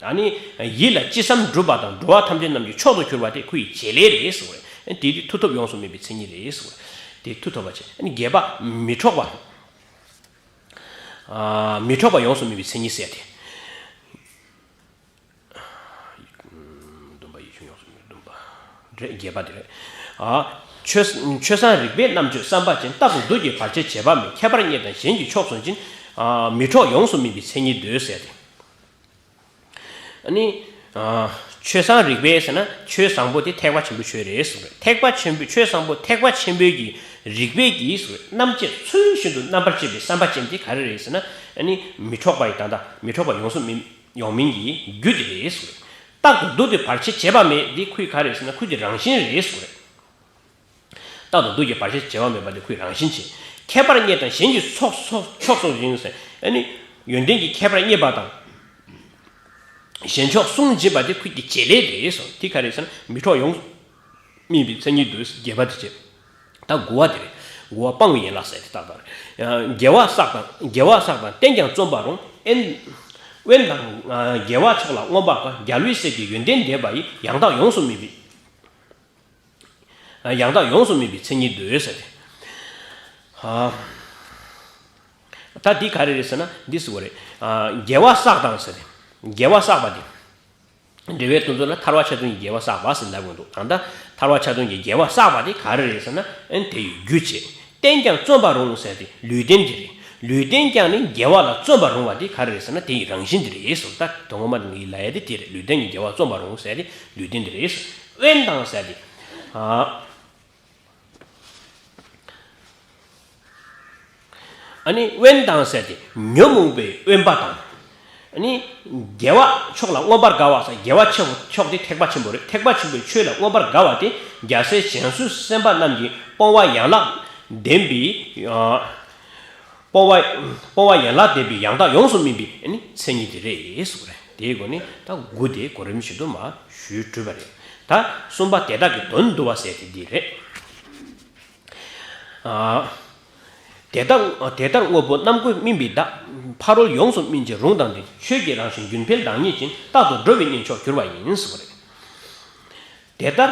ཨ་ནི་ཡིད་ལ་ཅི་བསམ་འགྲུབ་པ་དང་། འགྲོ་བ་ཐམས་ཅད་རྣམས་ཀྱི་མཆོག་ཏུ་གྱུར་པ་དེ་ཁོ་ཡི་བྱེད་ལས་རེད་ཟེར། དེ་དེ་མཐུ་སྟོབས་ཡོངས་སུ་སྨིན་པའི་མཚན་ཉིད་རེད་ཟེར། དེ་མཐུ་ཐོབ་པ་བྱས། ཨ་ནི་རྒྱས་པ་མི་འཕྲོག་པ། ཨ། མི་འཕྲོག་པ་ཡོངས་སུ་སྨིན་པའི་མཚན་ཉིད་ཟེར་ཏེ། བསྡོམས་པ་ཡིད་བཞིན་ཡོངས་སུ་སྨིན། བསྡོམས་པ་རེད། རྒྱས་པ་དེ་རེད། ཨ། ཆོས་ཆོས་བཟང་རིགས་པའི་རྣམ་དཔྱོད་བསམ་པ་ཅན། རྟག་ཏུ་བསྡུ་བྱེད་བར་ཆད་བྱེད་པ་མེད། ཁྱད་པར་རྙེད་དང་གཞན་གྱི་ཕྱོགས་སུ་འབྱིན། ཨ། མི་འཕྲོག་ཡོངས་སུ་སྨིན་པའི་མཚན་ཉིད་འདོད་ཟེར་ཏེ། ཨ་ནི། ཨ། ཆོས་བཟང་རིགས་པའི་ཟེར་ན། ཆོས་བཟང་པོ་དེ་ཐེག་པ་ཆེན་པོའི་ཆོས་རེད་ཟེར་བ་རེད། ཐེག་པ་ཆེན་པོའི་ཆོས་བཟང་པོ་ཐེག་པ་ཆེན་པོའི་གི་རིགས་པའི་གི་རྣམ་དཔྱོད་ཚུལ་བཞིན་དུ་རྣམ་པར་དཔྱོད་པའི་བསམ་པ་ཅན་དེ་ག་རེ་རེད་ཟེར་ན། ཨ་ནི་མི་འཕྲོག་པ་ཡི་ད་ལྟ་མི་འཕྲོག་པ་ཡོངས་སུ་སྨིན་ཡོང་མིན་གྱི་རྒྱུ་དེ་རེད་ཟེར། རྟག་ཏུ་བསྡུ་སྟེ་བར་ཆད་བྱེད་པ་མེད་དེ་ཁོའི་ག་རེད་ཟེར་ན། ཁོའི་དེ་རང་བཞིན་རེད་ཟེར། རྟག་ཏུ་བསྡུ་བྱེད་བར་ཆད་བྱེད་པ་མེད་པ་དེ་ཁོའི་རང་བཞིན་བྱེད། ཁྱད་པར་རྙེད་དང་གཞན་གྱི་ཕྱོགས་སུ་ཕྱོགས་སུ་འབྱིན་ཟེར། ཨ་ནི་ཡོན་ཏན་གྱི་ཁྱད་པར་རྙེད་པ་དང་། གཞན་ཕྱོགས་སུ་འབྱིན་པ་དེ་ཁོའི་གི་བྱེད་ལས་རེད་ཟེར། དེ་ག་རེད་ཟེར་ན། མི་འཕྲོག་ཡོངས་སྨིན་པའི་མཚན་ཉིད་འདོད། རྒྱས་པ་དེ་བྱེད། ད་དགུ་བ་དེ་རེད། དགུ་བ་སྤང་བའི་ཡན་ལག་ཟེར་དེ་ཏག་ཏག་རེད། ཡང་དགེ་བ་བསགས་དང་། དགེ་བ་བསགས་དང་། བསྟེན་ཀྱང་བརྩོན་པ་རུང་། ཨེན། དབེན་དང་དགེ་བ་མཆོག་ལ་མངོན་པར་དགའ། རྒྱལ་བའི་སྲས་ཀྱི་ཡོན་ཏན་ལྡན་པ་ཡིས། ཡང་དག་ཡོངས་སུ་སྨིན་པའི། ཡང་དག་ཡོངས་སུ་སྨིན་པའི་མཚན་ཉིད་འདོད་ཟེར་ཏེ། ཨ། ད་འདི་ག་རེ་རེད་ཟེར་ན། འདི་ཟེར་བ་རེད། ཨ། དགེ་བ་བསགས་དང་ཟེར་ཏེ། དགེ་བ་བསགས་པ་དེ། འགྲེལ་པའི་དོན་ཚོ་ལ་ཐར་པ་ཆ་མཐུན་གྱི་དགེ་བ་བསགས་པ་ཟེར་ལབ་ཀྱི་འདུག་ད་ལྟ་ཐར་པ་ཆ་མཐུན་གྱི་དགེ་བ་བསགས་པ་དེ་ག་རེ་རེད་ཟེར་ན། ཨན། དེ་ཡི་རྒྱུ་བྱེད། བསྟེན་ཀྱང་བརྩོན་པ་རུང་ཟེར་ཏེ་ལུས་རྟེན་དེ་རེད། ལུས་རྟེན་ཀྱང་ནི་དགེ་བ་ལ་བརྩོན་པ་རུང་བ་དེ་ག་རེ་རེད་ཟེར་ན། དེ་ཡི་རང་བཞིན་དེ་རེད་ཟེར། ད་དོན་ངོ་མ་ངས་ལབ་ཡ་དེ་དེ་རེད། ལུས་རྟེན་གྱི་དགེ་བ་བརྩོན་པ་རུང་ཟེར་ཏེ་ལུས་རྟེན་དེ་རེད། དབེན་དང་ཟེར་ཏེ། ཨ། ཨ་ནི་དབེན་དང་ཟེར་ཏེ་ཉོན་མོངས་པའི་དབེན་པ་དང་། ཨ་ནི་དགེ་བ་མཆོག་ལ་མངོན་པར་དགའ་བ་ཟེར། དགེ་བ་ཆེ་བ་མཆོག་དེ་ཐེག་པ་ཆེན་པོ་རེད། ཐེག་པ་ཆེན་པོའི་ཆོས་ལ་མངོན་པར་དགའ་བ་དེ་རྒྱལ་སྲས་གཞན་བསྲུང་སེམས་དཔའ་རྣམས་ཀྱིས་སྤོང་བ་ཡན་ལག་ལྡན་པའི། ཨ། སྤོང་བ་སྤོང་བ་ཡན་ལག་ལྡན་པའི་ཡང་དག་ཡོངས་སུ་སྨིན་པའི། ཨ་ནི་མཚན་ཉིད་དེ་རེད་ཟེར་བ་རེད། དེའི་སྒོ་ནས་ད་དགུ་དེ་གོ་རིམ་བཞིན་དུ་མར་ཞུས་གྲུབ་པ་རེད། ད་གསུམ་པ་དེ་དག་གི་དོན་བསྡུ་བ་ཟེར་དེ་འདི་རེད། ཨ། དེ་ལྟར་དེ་ལྟར་དངོས་པོ་རྣམ་ཀུན་སྨིན་པའི་བདག་ཕ་རོལ་ཡོངས་སུ་སྨིན་ཕྱིར་རུང་དང་ལྡན། ཆོས་ཀྱི་རང་བཞིན་རྒྱུན་འཕེལ་བདག་ཉིད་ཅན། རྟག་ཏུ་འགྲོ་བའི་གཉེན་མཆོག་གྱུར་པ་ཡིན་ཟེར་བ་རེད། དེ་ལྟར་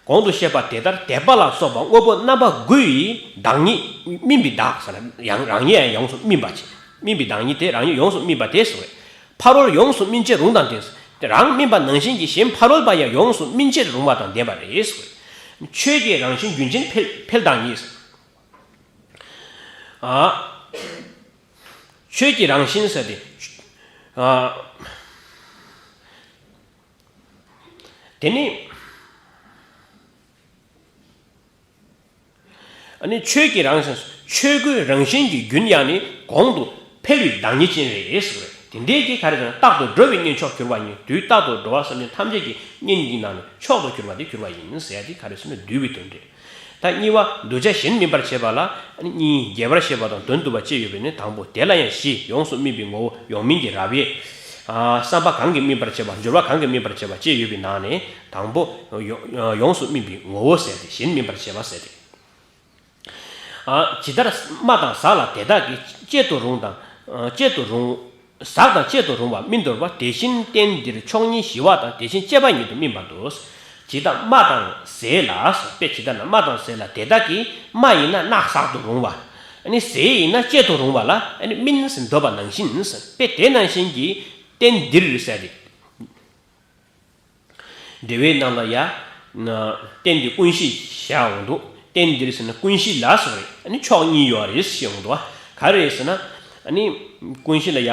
གོང་དུ་བཤད་པ་དེ་ལྟར་དད་པ་ལ་སོགས་པ་དངོས་པོ་རྣམ་པ་དགུ་ཡི་བདག་ཉིད་སྨིན་པའི་བདག་ཟེར་ན། ཡང་རང་ཉིད་ཡང་ཡོངས་སུ་སྨིན་པ་ཅིག་སྨིན་པའི་བདག་ཉིད་དེ་རང་ཉིད་ཡོངས་སུ་སྨིན་པ་དེ་ཟེར་བས། ཕ་རོལ་ཡོངས་སུ་སྨིན་ཕྱིར་རུང་དང་ལྡན། རང་སྨིན་པ་ནང་བཞིན་གྱི་གཞན་ཕ་རོལ་པ་ཡང་ཡོངས་སུ་སྨིན་ཕྱིར་རུང་བ་དང་ལྡན་པ་རེད་ཟེར་བས། ཆོས་ཀྱི་རང་བཞིན་རྒྱུན་ཅན་འཕེལ་འཕེལ་བདག་ཉིད། ཨ། ཆོས་ཀྱི་རང་བཞིན་ཟེར་ཏེ། ཨ། དེ་ནི། ཨ་ནི་ཆོས་ཀྱི་རང་བཞིན། ཆོས་ཀུན་རང་བཞིན་གྱི་རྒྱུན་ཡང་ནི་གོང་དུ་འཕེལ་བའི་བདག་ཉིད་ཅན་རེད་ཟེར་བས། དེ་འདྲའི་གི་ག་རེ་ཟེར་ན། རྟག་ཏུ་འགྲོ་བའི་གཉེན་མཆོག་གྱུར་པ་ཡིན། དུས་རྟག་ཏུ་འགྲོ་བ་སེམས་ཅན་ཐམས་ཅད་ཀྱི་གཉེན་གྱི་ནང་ནས་མཆོག་ཏུ་གྱུར་པ་དེ་གྱུར་པ་ཡིན་ཟེར་ཡ་དེ་ག་རེ་ཟེར་ན། བསྡུས་པའི་དོན་རེད། ད་གཉིས་པ་གདུལ་བྱ་གཞན་སྨིན་པར་བྱེད་པ་ལ་ཨ་ནི་གཉིས། རྒྱས་པར་བཤད་པ་དང་དོན་བསྡུ་བ་བཅས་ཡོད་པས་ནི། དང་པོ་དེ་ལ་ཡང་བཞི། ཡོངས་སུ་སྨིན་པའི་ངོ་བོ། ཡོངས་སྨིན་གྱི་རབ་དབྱེ། ཨ། བསམ་པ་གང་གིས་སྨིན་པར་བྱེད་པ། སྦྱོར་བ་གང་གིས་སྨིན་པར་བྱེད་པ་བཅས་ཡོད་པའི་ནང་ནས་དང་པོ་ཡོ་ཡོངས་སུ་སྨིན་པའི་ངོ་བོ་ཟེར་ཏེ། གཞན་སྨིན་པར་བྱེད་པ་ཟེར་ཏེ། ཨ། ཇི་ལྟར་རྨ་དང་ཟས་ལ་དེ་དག་གིས། བཅད་དུ་རུང་དང་བཅད་དུ་རུང་། ཟས་དང་བཅད་དུ་རུང་བ་སྨིན་དོར་བ། དེ་བཞིན་རྟེན་འདིར་མཆོག་ཉིད་ཞི་བ་དང་། དེ་བཞིན་བཅས་པ་ཉིད་དུ་སྨིན་པར་འདོད། ཇི་ལྟར་རྨ་དང་ཟས་ལ་ཟེར། དཔེ་ཇི་ལྟར་ན་རྨ་དང་ཟས་ལ་དེ་དག་གི་རྨ་ཡིན་ན་རྣག་བསག་ཏུ་རུང་བ། ཨ་ནི་ཟས་ཡིན་ན་བཅད་དུ་རུང་བ་ལ་ཨ་ནི་སྨིན་ཟེར་འདོད་པ་ནང་བཞིན་ཟེར། དཔེ་དེ་ནང་བཞིན་གྱི་རྟེན་འདིར་ཟེར་ཏེ། འགྲེལ་པའི་ནང་ལ་ཡ། རྟེན་འདི་ཀུན་གཞི་བཞག་འོང་འདུག་རྟེན་འདིར་ཟེར་ན་ཀུན་གཞི་ལ་སོགས་རེད། ཨ་ནི་ཕྱོགས་གཉིས་ཡོད་རེད་ཞེས་འོང་འདུག་ག་རེ་རེད་ཟེར་ན། ཨ་ནི་ཀུན་གཞི་ལ་ཡ།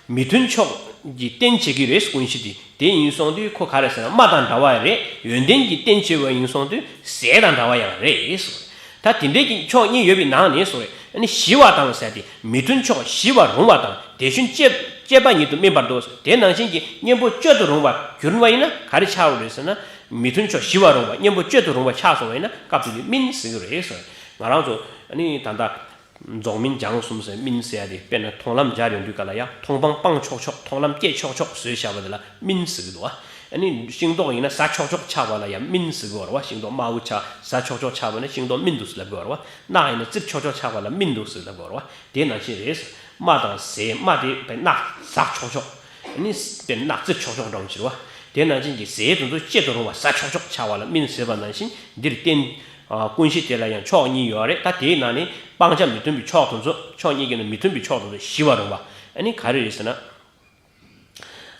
མི་མཐུན་ཕྱོགས་ཀྱི་རྟེན་བྱེད་ཀྱི་རེད་ཀུན་གཞི་དེ། དེ་ཡིན་སོང་དུས་ཁོ་ག་རེ་ཟེར་ན་རྨ་དང་འདྲ་བ་རེད། ཡོན་ཏན་གྱི་རྟེན་བྱེད་པ་ཡིན་སོང་དུས་ཟས་དང་འདྲ་བ་ཡང་རེད་ཟེར། ད་དེ་འདྲའི་གི་ཕྱོགས་གཉིས་ཡོད་པའི་ནང་ནས་སོ་རེད། ཨ་ནི་ཞི་བ་དང་ཟེར་ཏེ་མི་མཐུན་ཕྱོགས་ཞི་བར་རུང་བ་དང་དེ་བཞིན་བཅས་བཅས་པ་ཉིད་དུ་སྨིན་པར་འདུག་དེ་ནང་བཞིན་གྱི་གཉེན་པོ་བཅད་དུ་རུང་བར་གྱུར་པ་ཡིན་ན་ག་རེ་ཆགས་འགྲོ་རེད་ཟེར་ན། མི་མཐུན་ཕྱོགས་ཞི་བར་རུང་བ་གཉེན་པོ་བཅད་དུ་རུང་བ་ཆགས་སོང་བ་ཡིན་ན་སྐབས་དེ་དུས་སྨིན་ཟེར་གྱི་རེད་ཟེར། ང་རང་ཚོ་ཨ་ནི་ད་ལྟ་རྫོགས་སྨིན་སྦྱངས་གསུམ་ཟེར་སྨིན་ཟེར་ཡ་དེ། དཔེར་ན་མཐོང་ལམ་སྦྱར་ཡོང་དུས་ག་ལ་ཡ་མཐོང་སྤང་སྤང་ཆོག་ཆོག་མཐོང་ལམ་སྐྱེ་ཆོག་ཆོག་བཟོས་བཞག་པ་དེ་ལ་སྨིན་ཟེར་གྱི་འདུག་ཨ་ནི་ཤིང་ཏོག་ཡིན་ན་ཟ་ཆོག་ཆོག་ཆགས་པ་ལ་ཡ་སྨིན་ཟེར་གྱི་ཡོད་རེད་བ། ཤིང་ཏོག་དམར་པོ་ཆགས་ཟ་ཆོག་ཆོག་ཆགས་པ་ན་ཤིང་ཏོག་སྨིན་འདུག་ཟེར་ལབ་ཀྱི་ཡོད་རེད་བ། རྣག་ཡིན་ན་བཙིར་ཆོག་ཆོག་ཆགས་པ་ལ་སྨིན་འདུག་ཟེར་ལབ་ཀྱི་ཡོད་རེད་བ། དེ་ནང་བཞིན་རེད། རྨ་དང་ཟས། རྨ་དེ་དཔེར་ན་རྣག་ཟ་ཆོག་ཆོག་ཨ་ནི་དཔེར་ན་རྣག་བཙིར་ཆོག་ཆོག་འདྲ་བོ་ཅིག་རེད་བ། དེ་ནང་བཞིན་གྱི་ཟས་དེ་ཚོ་བཅད་དུ་རུང་བ་ཟ་ཆོག་ཆོག་ཆགས་པ་ལ་སྨིན་ཟེར་བ་ནང་བཞིན་འདིར་བསྟན། ཨ། ཀུན་གཞི་དེ་ལ་ཡང་ཕྱོགས་གཉིས་ཡོད་རེད། ད་དེའི་ནང་ནས་སྤང་བྱ་མི་མཐུན་པའི་ཕྱོགས་དེ་ཚོ། ཕྱོགས་གཉིས་ཀྱི་ནང་མི་མཐུན་པའི་ཕྱོགས་དེ་ཚོ་ཞི་བར་རུང་བ། ཨ་ནི་ག་རེ་རེད་ཟེར་ན།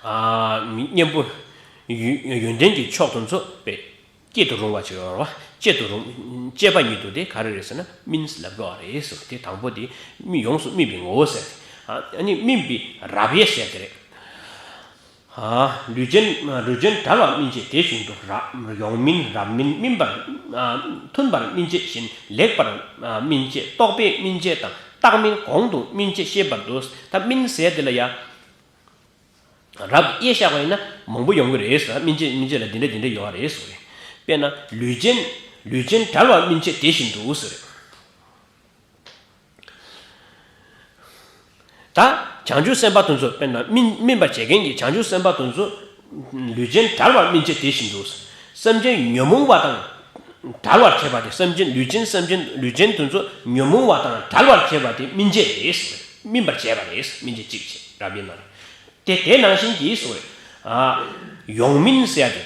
ཨ། གཉེན་པོ་ཡོན་ཡོན་ཏན་གྱི་ཕྱོགས་དེ་ཚོ་དཔེ་བཅད་དུ་རུང་བ་ཅིག་ཡོད་རེད་བ། བཅད་དུ་རུང་། བཅད་པ་ཉིད་དུ་དེ་ག་རེ་རེད་ཟེར་ན་སྨིན་ལབ་དགོས་པ་རེད་ཟེར། དེ་དང་པོ་དེ་སྨིན། ཡོངས་སུ་སྨིན་པའི་ངོ་བོ་ཟེར། ཨ་ནི་སྨིན་པའི་རབ་དབྱེ་ཟེར་དེ་རེད། ལུས་ཅན། ལུས་ཅན་བྲལ་བར་སྨིན་བྱེད་དེ་བཞིན་དུ། རབ། ཡོངས་སྨིན། རབ་སྨིན། སྨིན་པར། ཨ། མཐུན་པར་སྨིན་བྱེད་བཞིན་ལེགས་པར། ཨ། སྨིན་བྱེད། རྟོག་པས་སྨིན་བྱེད་དང་རྟག་སྨིན་གོང་དུ་སྨིན་བྱེད་ཤེས་པར་འདུག་ད་སྨིན་ཟེར་དེ་ལ་ཡ། རབ་དབྱེ་བཞག་པ་ཡིན་ན་མང་པོ་ཡོང་གི་རེད་ཟེར། སྨིན་བྱེད་སྨིན་བྱེད་ལ་འདི་འདྲ་འདི་འདྲ་ཡོད་རེད་ཟེར། དཔེར་ན་ལུས་ཅན། ལུས་ཅན་བྲལ་བར་སྨིན་བྱེད་དེ་བཞིན་དུ་ཟེར། ད་བྱང་ཆུབ་སེམས་དཔའ་དེ་ཚོ། དཔེར་ན་སྨིན་སྨིན་པར་བྱེད་མཁན་གྱི་བྱང་ཆུབ་སེམས་དཔའ་དེ་ཚོ་ལུས་ཅན་བྲལ་བར་སྨིན་བྱེད་དེ་བཞིན་དུ། སེམས་ཅན་ཉོན་མོངས་པ་དང་བྲལ་བར་བྱེད་པ་དེ། སེམས་ཅན་ལུས་ཅན་སེམས་ཅན་ལུས་ཅན་དེ་ཚོ་ཉོན་མོངས་པ་དང་བྲལ་བར་བྱེད་པ་དེ་སྨིན་བྱེད་རེད། སྨིན་པར་བྱེད་པ་རེད། སྨིན་བྱེད་གཅིག་བྱེད་རབ་དབྱེ་ནང་། དེ་དེ་ནང་བཞིན་གྱིས་སོ། ཨ། ཡོངས་སྨིན་ཟེར་ཡ་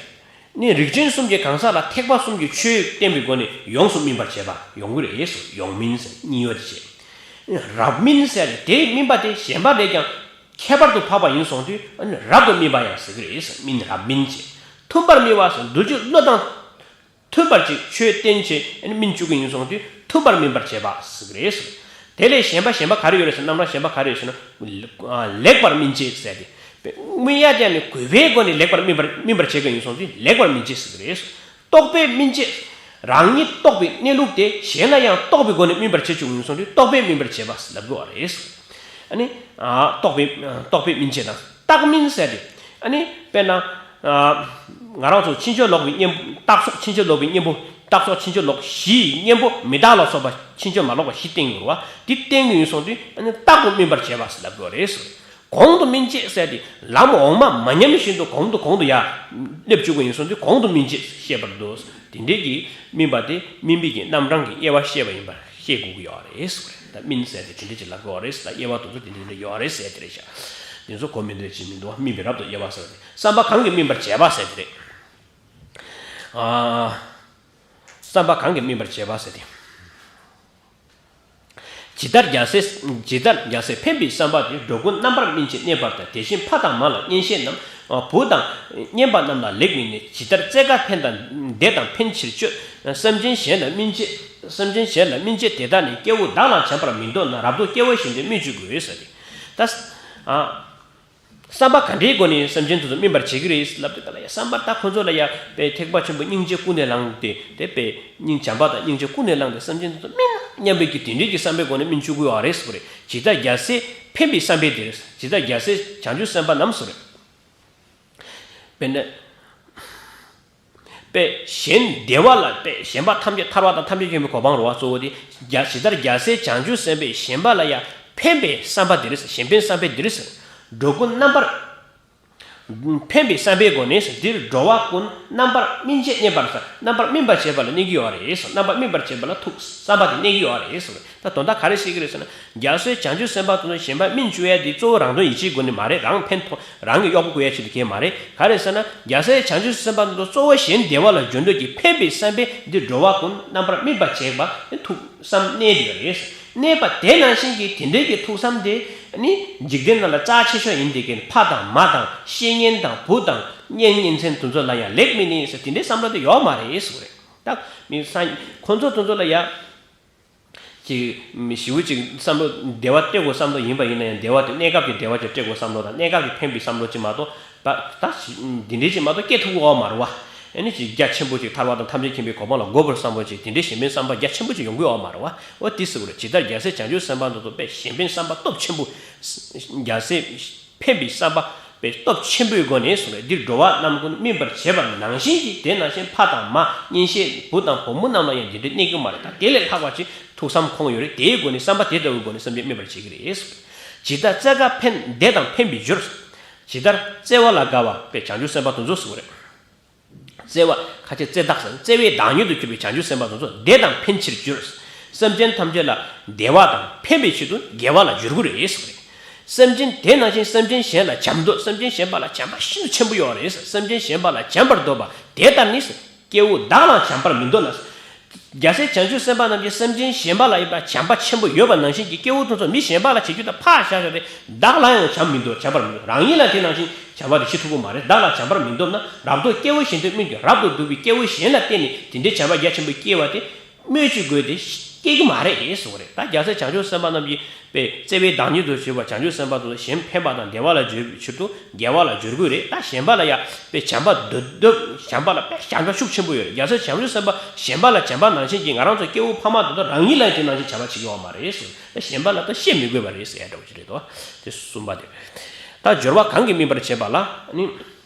དེ། ནི་རིགས་ཅན་གསུམ་གྱི་གང་ཟག་ལ་ཐེག་པ་གསུམ་གྱི་ཆོས་བསྟན་པའི་སྒོ་ནས་ཡོངས་སུ་སྨིན་པར་བྱེད་པ་ཡོང་གི་རེད་ཟེར། ཡོངས་སྨིན་ཟེར་གཉིས་ཡོད་དེ་བྱེད། རབ་སྨིན་ཟེར་ཡ་དེ་དེའི་སྨིན་པ་དེ་གཞན་པ་ལས་ཀྱང་ཁྱད་པར་དུ་འཕགས་པ་ཡིན་སོང་དུས་ཨ་ནི་རབ་ཏུ་སྨིན་པ་ཡང་ཟེར་གི་རེད་ཟེར། སྨིན་རབ་སྨིན་བྱེད། མཐུན་པར་སྨིན་པ་ཟེར་འདུལ་གྱི་བློ་དང་མཐུན་པར་ཅིག་ཆོས་བསྟན་བྱས་ཨ་ནི་སྨིན་བཅུག་གི་ཡིན་སོང་དུས་མཐུན་པར་སྨིན་པར་བྱེད་པ་ཟེར་གི་རེད་ཟེར། དེ་ལས་གཞན་པ་གཞན་པ་ག་རེ་ཡོད་རེད་ཟེར། རྣམ་གྲངས་གཞན་པ་ག་རེ་ཡོད་ཟེར་ན། ལེགས་པར་སྨིན་བྱེད་ཟེར་ཏེ། སྨིན་ཡ་དེ་ནི་གུས་པའི་སྒོ་ནས་ལེགས་པར་སྨིན་པར་སྨིན་པར་བྱེད་ཀྱི་ཡིན་སོང་དུས་ལེགས་པར་སྨིན་བྱེད་ཟེར་གི་རེད། རྟོག་པས་སྨིན་བྱེད། རང་ཉིད་རྟོགས་པའི་གནས་ལུགས་དེ་གཞན་ལ་ཡང་རྟོགས་པའི་སྒོ་ནས་སྨིན་པར་བྱེད་བཅུག་ཡིན་སོང་དུས་རྟོག་པས་སྨིན་པར་བྱེད་པ་ལབ་དགོས་པ་རེད། ཨ་ནི། ཨ། རྟོག་པས། རྟོག་པས་སྨིན་བྱེད་དང་རྟག་སྨིན་ཟེར་ཏེ། ཨ་ནི། དཔེར་ན། ཨ། ང་རང་ཚོ་ཕྱིན་ཅི་ལོག་པའི་གཉེན། རྟག་སོགས་ཕྱིན་ཅི་ལོག་པའི་གཉེན་པོ། རྟག་སོགས་ཕྱིན་ཅི་ལོག་བཞིའི་གཉེན་པོ་མི་རྟག་ལ་སོགས་པ་ཕྱིན་ཅི་མ་ལོག་པ་བཞི་བསྟན་དགོས་རེད་བ། འདི་བསྟན་གྱི་ཡིན་སོང་དུས་ཨ་ནི་རྟག་ཏུ་སྨིན་པར་བྱེད་པ་ལབ་དགོས་རེད། གོང་དུ་སྨིན་བྱེད་ཟེར་ཏེ་ལམ་འོག་མ་མ་ཉམས་བཞིན་དུ་གོང་དུ་གོང་དུ་ཡར་སླེབས་བཅུག་པ་ཡིན་སོང་དུས་གོང་དུ་སྨིན་བྱེད་ཤེས་པར་འདུག་དེ་འདྲའི་གི་སྨིན་པ་དེ་སྨིན་པའི་གི་རྣམ་གྲངས་ཀྱི་དབྱེ་བ་ཤེས་པ་ཡིན་པར་ཤེས་དགོས་ཀྱི་ཡོད་རེད་ཟེར་བ་རེད། ད་སྨིན་ཟེར་ཏེ་དེ་འདྲ་ཅིག་ལབ་དགོས་རེད་ཟེར། ད་དབྱེ་བ་དེ་ཚོ་དེ་འདྲ་འདྲ་ཡོད་རེད་ཟེར་དེ་རེད་ཤག་དེ་ཚོ་གོ་མི་འདོད་ཅིག་མི་འདུག་སྨིན་པའི་རབ་ཏུ་དབྱེ་བ་ཟེར་བ་དེ་བསམ་པ་གང་གིས་སྨིན་པར་བྱེད་པ་ཟེར་དེ་རེད། ཨ། བསམ་པ་གང་གིས་སྨིན་པར་བྱེད་པ་ཟེར་ཏེ། ཇི་ལྟར་རྒྱལ་སྲས། ཇི་ལྟར་རྒྱལ་སྲས་ཕན་པའི་བསམ་པ་དེ། འགྲོ་ཀུན་རྣམ་པར་སྨིན་བྱེད་གནས་པ་དང་། དེ་བཞིན་ཕ་དང་མ་ལ་གཉེན་བཤེས་རྣམས། བུ་དང་གཉེན་པ་རྣམས་ལ་ལེགས་སྨིན་ནས། ཇི་ལྟར་རྩེ་དགའ་ཕན་དང་བདེ་དང་ཕན་ཕྱིར་སྤྱོད། སེམས་ཅན་གཞན་ལ་སྨིན་བྱེད། སེམས་ཅན་གཞན་ལ་སྨིན་བྱེད་དེ་དག་ནི། སྐྱེ་བོ་བདག་ལའང་བྱམས་པར་མི་འདོར་ན། རབ་ཏུ་སྐྱེ་བ་བཞིན་དུ་སྨིན་བྱེད་དགོས་ཟེར་ཏེ། ད། ཨ། བསམ་པ་ག་འདྲའི་སྒོ་ནས་སེམས་ཅན་དེ་ཚོ་སྨིན་པར་བྱེད་ཀྱི་རེད་ལབ་དུས་ག་ལ་ཡ། བསམ་པ་ད་ཁོ་ཚོ་ལ་ཡ་དཔེ་ཐེག་པ་ཆེན་པོ་སྙིང་རྗེ་ཀུན་ནས་བསླངས་ཏེ། དེ་དཔེ་སྙིང་བྱམས་པ་དང་སྙིང་རྗེ་ཀུན་ནས་བསླངས་ཏེ་སེམས་ཅན་དེ་ཚོ་སྨིན་ན་སྙམ་པའི་གི་དེ་འདྲའི་གི་བསམ་པའི་སྒོ་ནས་སྨིན་བཅུག་གི་ཡོད་རེད་ཟེར་བ་རེད། ཇི་ལྟར་རྒྱལ་སྲས་ཕན་པའི་བསམ་པས་དེར། ཇི་ལྟར་རྒྱལ་སྲས་བྱང་ཆུབ་སེམས་དཔའ་རྣམས་ཟེར་བ་རེད། དཔེར་ན། དཔེ་གཞན་བདེ་བ་ལ་དཔེ་གཞན་པ་ཐམས་ཅད་ཐར་པ་དང་ཐམས་ཅད་མཁྱེན་པའི་གོ་འཕང་རོ་བ་གཙོ་བོ་དེ། རྒྱ་ཇི་ལྟར་རྒྱལ་སྲས་བྱང་ཆུབ་སེམས་དཔས་གཞན་པ་ལ་ཡང་ཕན་པའི་བསམ་པ་དེ་རེད། གཞན་ཕན་བསམ་པའི་དེ་རེད། འགྲོ་ཀུན་རྣམ་པར། འཕེན་པའི་བསམ་པའི་སྒོ་ནས་འདིར་འགྲོ་བ་ཀུན་རྣམ་པར་སྨིན་བྱེད་བསྙེན་པར་བསམ། རྣམ་པར་སྨིན་པར་བྱེད་པ་ལ་གནས་ཀྱི་ཡོད་རེད་ཟེར། རྣམ་པར་སྨིན་པར་བྱེད་པ་ལ་ཐུགས་བསམ་པ་དེ་གནས་ཀྱི་ཡོད་རེད་ཟེར། ད་དོན་དག་ག་རེ་བཤད་ཀྱི་རེད་ཟེར་ན། རྒྱལ་སྲས་བྱང་ཆུབ་སེམས་དཔའ་དེ་ཚོ་གཞན་པ་སྨིན་བཅུག་ཡ་དེ་གཙོ་བོ་རང་དོན་ཡིད་བྱེད་སྒོ་ནས་མ་རེད། རང་ཕན་ཐོགས་རང་གི་གཡོག་པོ་བཀོལ་ཡ་ཆེད་དུ་གང་ཡང་མ་རེད། ག་རེ་ཟེར་ན། རྒྱལ་སྲས་བྱང་ཆུབ་སེམས་དཔའ་དེ་ཚོ་གཙོ་བོ་གཞན་བདེ་བ་ལ་འཇོག་འདོད་ཀྱི་འཕེན་པའི་བསམ་པས་འདིར་འགྲོ་བ་ཀུན་རྣམ་པར་སྨིན་པར་བྱེད་པ་ཐུགས་བསམ་གནས་ཡོད་རེད། གནས་པ་དེ་ནང་བཞིན་གྱི་དེ་འདྲའི་གི་ཐུགས་བསམ་དེ་ནི་འཇིག་རྟེན་ནང་ལ་རྩ་ཆེ་ཤོས་ཡིན། དེ་གའི་ཕ་དང་མ་དང་བཤེས་གཉེན་དང་བུ་དང་གཉེན་ཉེ་ཚན་དེ་ཚོ་ལ་ཡང་ལེགས་སྨིན་ནི་ཟེར་དེ་འདྲའི་བསམ་བློ་དེ་ཡོད་མ་རེད་ཟེར་བ་རེད། ད་མི་སང་ཁོང་ཚོ་དེ་ཚོ་ལ་ཡ་ཅིག་མི་ཞིའུ་ཅིག་བསམ་བློ་བདེ་བ་སྤྲད་དགོས་བསམ་བློ་ཡིན་པ་ཡིན་ན་ཡང་། བདེ་བ་དེ་གནས་སྐབས་ཀྱི་བདེ་བ་ཅིག་སྤྲད་དགོས་བསམ་བློ་དང་། གནས་སྐབས་ཀྱི་ཕན་པའི་བསམ་བློ་ཅིག་མ་གཏོགས་ད་ད་འདི་འདྲའི་ཅིག་མ་གཏོགས་སྐྱེ་ཐུབ་ཀྱི་ཡོད་མ་རེད་བ། ཨ་ནི་ཅིག་རྒྱ་ཆེན་པོ་ཅིག་ཐར་པ་དང་ཐམས་ཅད་མཁྱེན་པའི་གོ་འཕང་ལ་འགོད་པར་བསམ་པ་ཅིག་དེ་འདྲའི་གཞན་ཕན་བསམ་པ་རྒྱ་ཆེན་པོ་ཅིག་ཡོང་གི་ཡོད་མ་རེད་བ། འོ་དེ་ཟེར་བ་རེད། ཇི་ལྟར་རྒྱལ་སྲས་བྱང་ཆུབ་སེམས་དཔའ་དེ་ཚོ་དཔེ་གཞན་ཕན་བསམ་པ་སྟོབས་ཆེན་པོ། རྒྱལ་སྲས་ཕན་པའི་བསམ་པ་དཔེ་སྟོབས་ཆེན་པོའི་སྒོ་ནས་གསུངས་པས། འདིར་འགྲོ་བ་རྣམས་ཀུན་སྨིན་པར་བྱེད་པ་ནང་བཞིན་གྱི་དེ་ནང་བཞིན་ཕ་དང་མ་གཉེན་བཤེས་བུ་དང་བུ་མོ་རྣམས་ལ་ཡང་འདི་འདྲའི་གནས་ཀྱི་མ་རེད། ད་དེ་ལས་ལྷག་པ་ཅིག་ཐུགས་བསམ་ཁོང་ཡོད་རེད། དེའི་སྒོ་ནས་བསམ་པ་དེ་ལྟ་བུའི་སྒོ་ནས་བསམ་པ་སྨིན་པར་བྱེད་ཀྱི་རེད། ཇི་ལྟར་བརྩེ་དགའ་ཕན་བདེ་དང་ཕན་པའི་རྒྱུར། ཇི་ལྟར་བརྩེ་བ་ལ་དགའ་བ་དཔེ་བྱང་ཆུབ་སེམས་དཔའ་དེ་ཚོ་གསུངས་པ་རེད། བརྩེ་བ་ཁ་ཆེ་བརྩེ་བདག་ཟེར། བརྩེ་བའི་བདག་ཉིད་དུ་གྱུར་པའི་བྱང་ཆུབ་སེམས་དཔའ་དེ་ཚོ་བདེ་དང་ཕན་ཕྱིར་གྱུར། སེམས་ཅན་ཐམས་ཅད་ལ་བདེ་བ་དང་ཕན་པའི་ཆེད་དུ་དགེ་བ་ལ་སྦྱོར་དགོས་རེད་གསུངས་པ་རེད། སེམས་ཅན་དེ་ནང་བཞིན་སེམས་ཅན་གཞན་ལ་བྱམས་འདོད། སེམས་ཅན་གཞན་པ་ལ་བྱམས་པ་ཤིན་ཏུ་ཆེན་པོ་ཡོད་རེད། སེམས་ཅན་གཞན་པ་ལ་བྱམས་པར་འདོད་པ་དེ་ལྟར་ནི། སྐྱེ་བོ་བདག་ལའང་བྱམས་པར་མི་འདོད་ལ། རྒྱལ་སྲས་བྱང་ཆུབ་སེམས་དཔའ་རྣམས་ཀྱིས་སེམས་ཅན་གཞན་པ་ལ་ཡིན་པ་བྱམས་པ་ཆེན་པོ་ཡོད་པ་ནང་བཞིན་གྱི་སྐྱེ་བོ་དེ་ཚོ་མི་གཞན་པ་ལ་བྱེད་རྒྱུ་དང་ཕར་བཞག་བཞག་སྟེ། བདག་ལ་ཡང་བྱམས་མི་འདོད། བྱམས་པར་མི་འདོད། རང་ཉིད་ལ་དེ་ནང་བཞིན་བྱམས་པ་དེ་བྱེད་ཐུབ་ཀྱི་མ་རེད། བདག་ལ་བྱམས་པར་མི་འདོད་ན། རབ་ཏུ་སྐྱེ་བོ་གཞན་དོན་སྨོན་གྱི་རབ་ཏུ་སྡུག་པའི་སྐྱེ་བོ་གཞན་ལ་བརྟེན་ནས་དེ་འདྲའི་བྱམས་པ་རྒྱ་ཆེན་པོ་སྐྱེ་བ་དེ་སྨོས་ཅི་དགོས་ཏེ་སྐྱེ་གི་མ་རེད་གསུངས་པ་རེད། ད་རྒྱལ་སྲས་བྱང་ཆུབ་སེམས་དཔའ་རྣམས་ཀྱིས་པའི་བརྩེ་བའི་བདག་ཉིད་དུ་གྱུར་པ་བྱང་ཆུབ་སེམས་དཔའ་དེ་ཚོ་གཞན་ཕན་པ་དང་བདེ་བ་ལ་སྦྱོར་བའི་ཕྱིར་དུ་དགེ་བ་ལ་སྦྱོར་དགོས་རེད། ད་གཞན་པ་ལ་ཡང་པའི་བྱམས་པ་འདོད་འདོད། གཞན་པ་ལ་པའི་བྱམས་པ་ཤུགས་ཆེན་པོ་ཡོད་རེད། རྒྱལ་སྲས་བྱང་ཆུབ་སེམས་དཔའ་གཞན་པ་ལ་བྱམས་པ་ནང་བཞིན་གྱི་ང་རང་ཚོ་སྐྱེ་བོ་ཕ་མ་དེ་ཚོ་རང་ཉིད་ལ་དེ་ནང་བཞིན་བྱམས་པ་བྱེད་ཀྱི་ཡོད་མ་རེད་གསུངས། ད་གཞན་པ་ལ་ད་བཤད་མི་དགོས་པ་རེད་ཟེར་ཡ་འདྲ་བོ་ཅིག་རེད་དོ། དེ་གསུམ་པ་དེ། ད་སྦྱོར་བ་གང་གིས་སྨིན་པར་བྱེད་པ་ལ་ནི།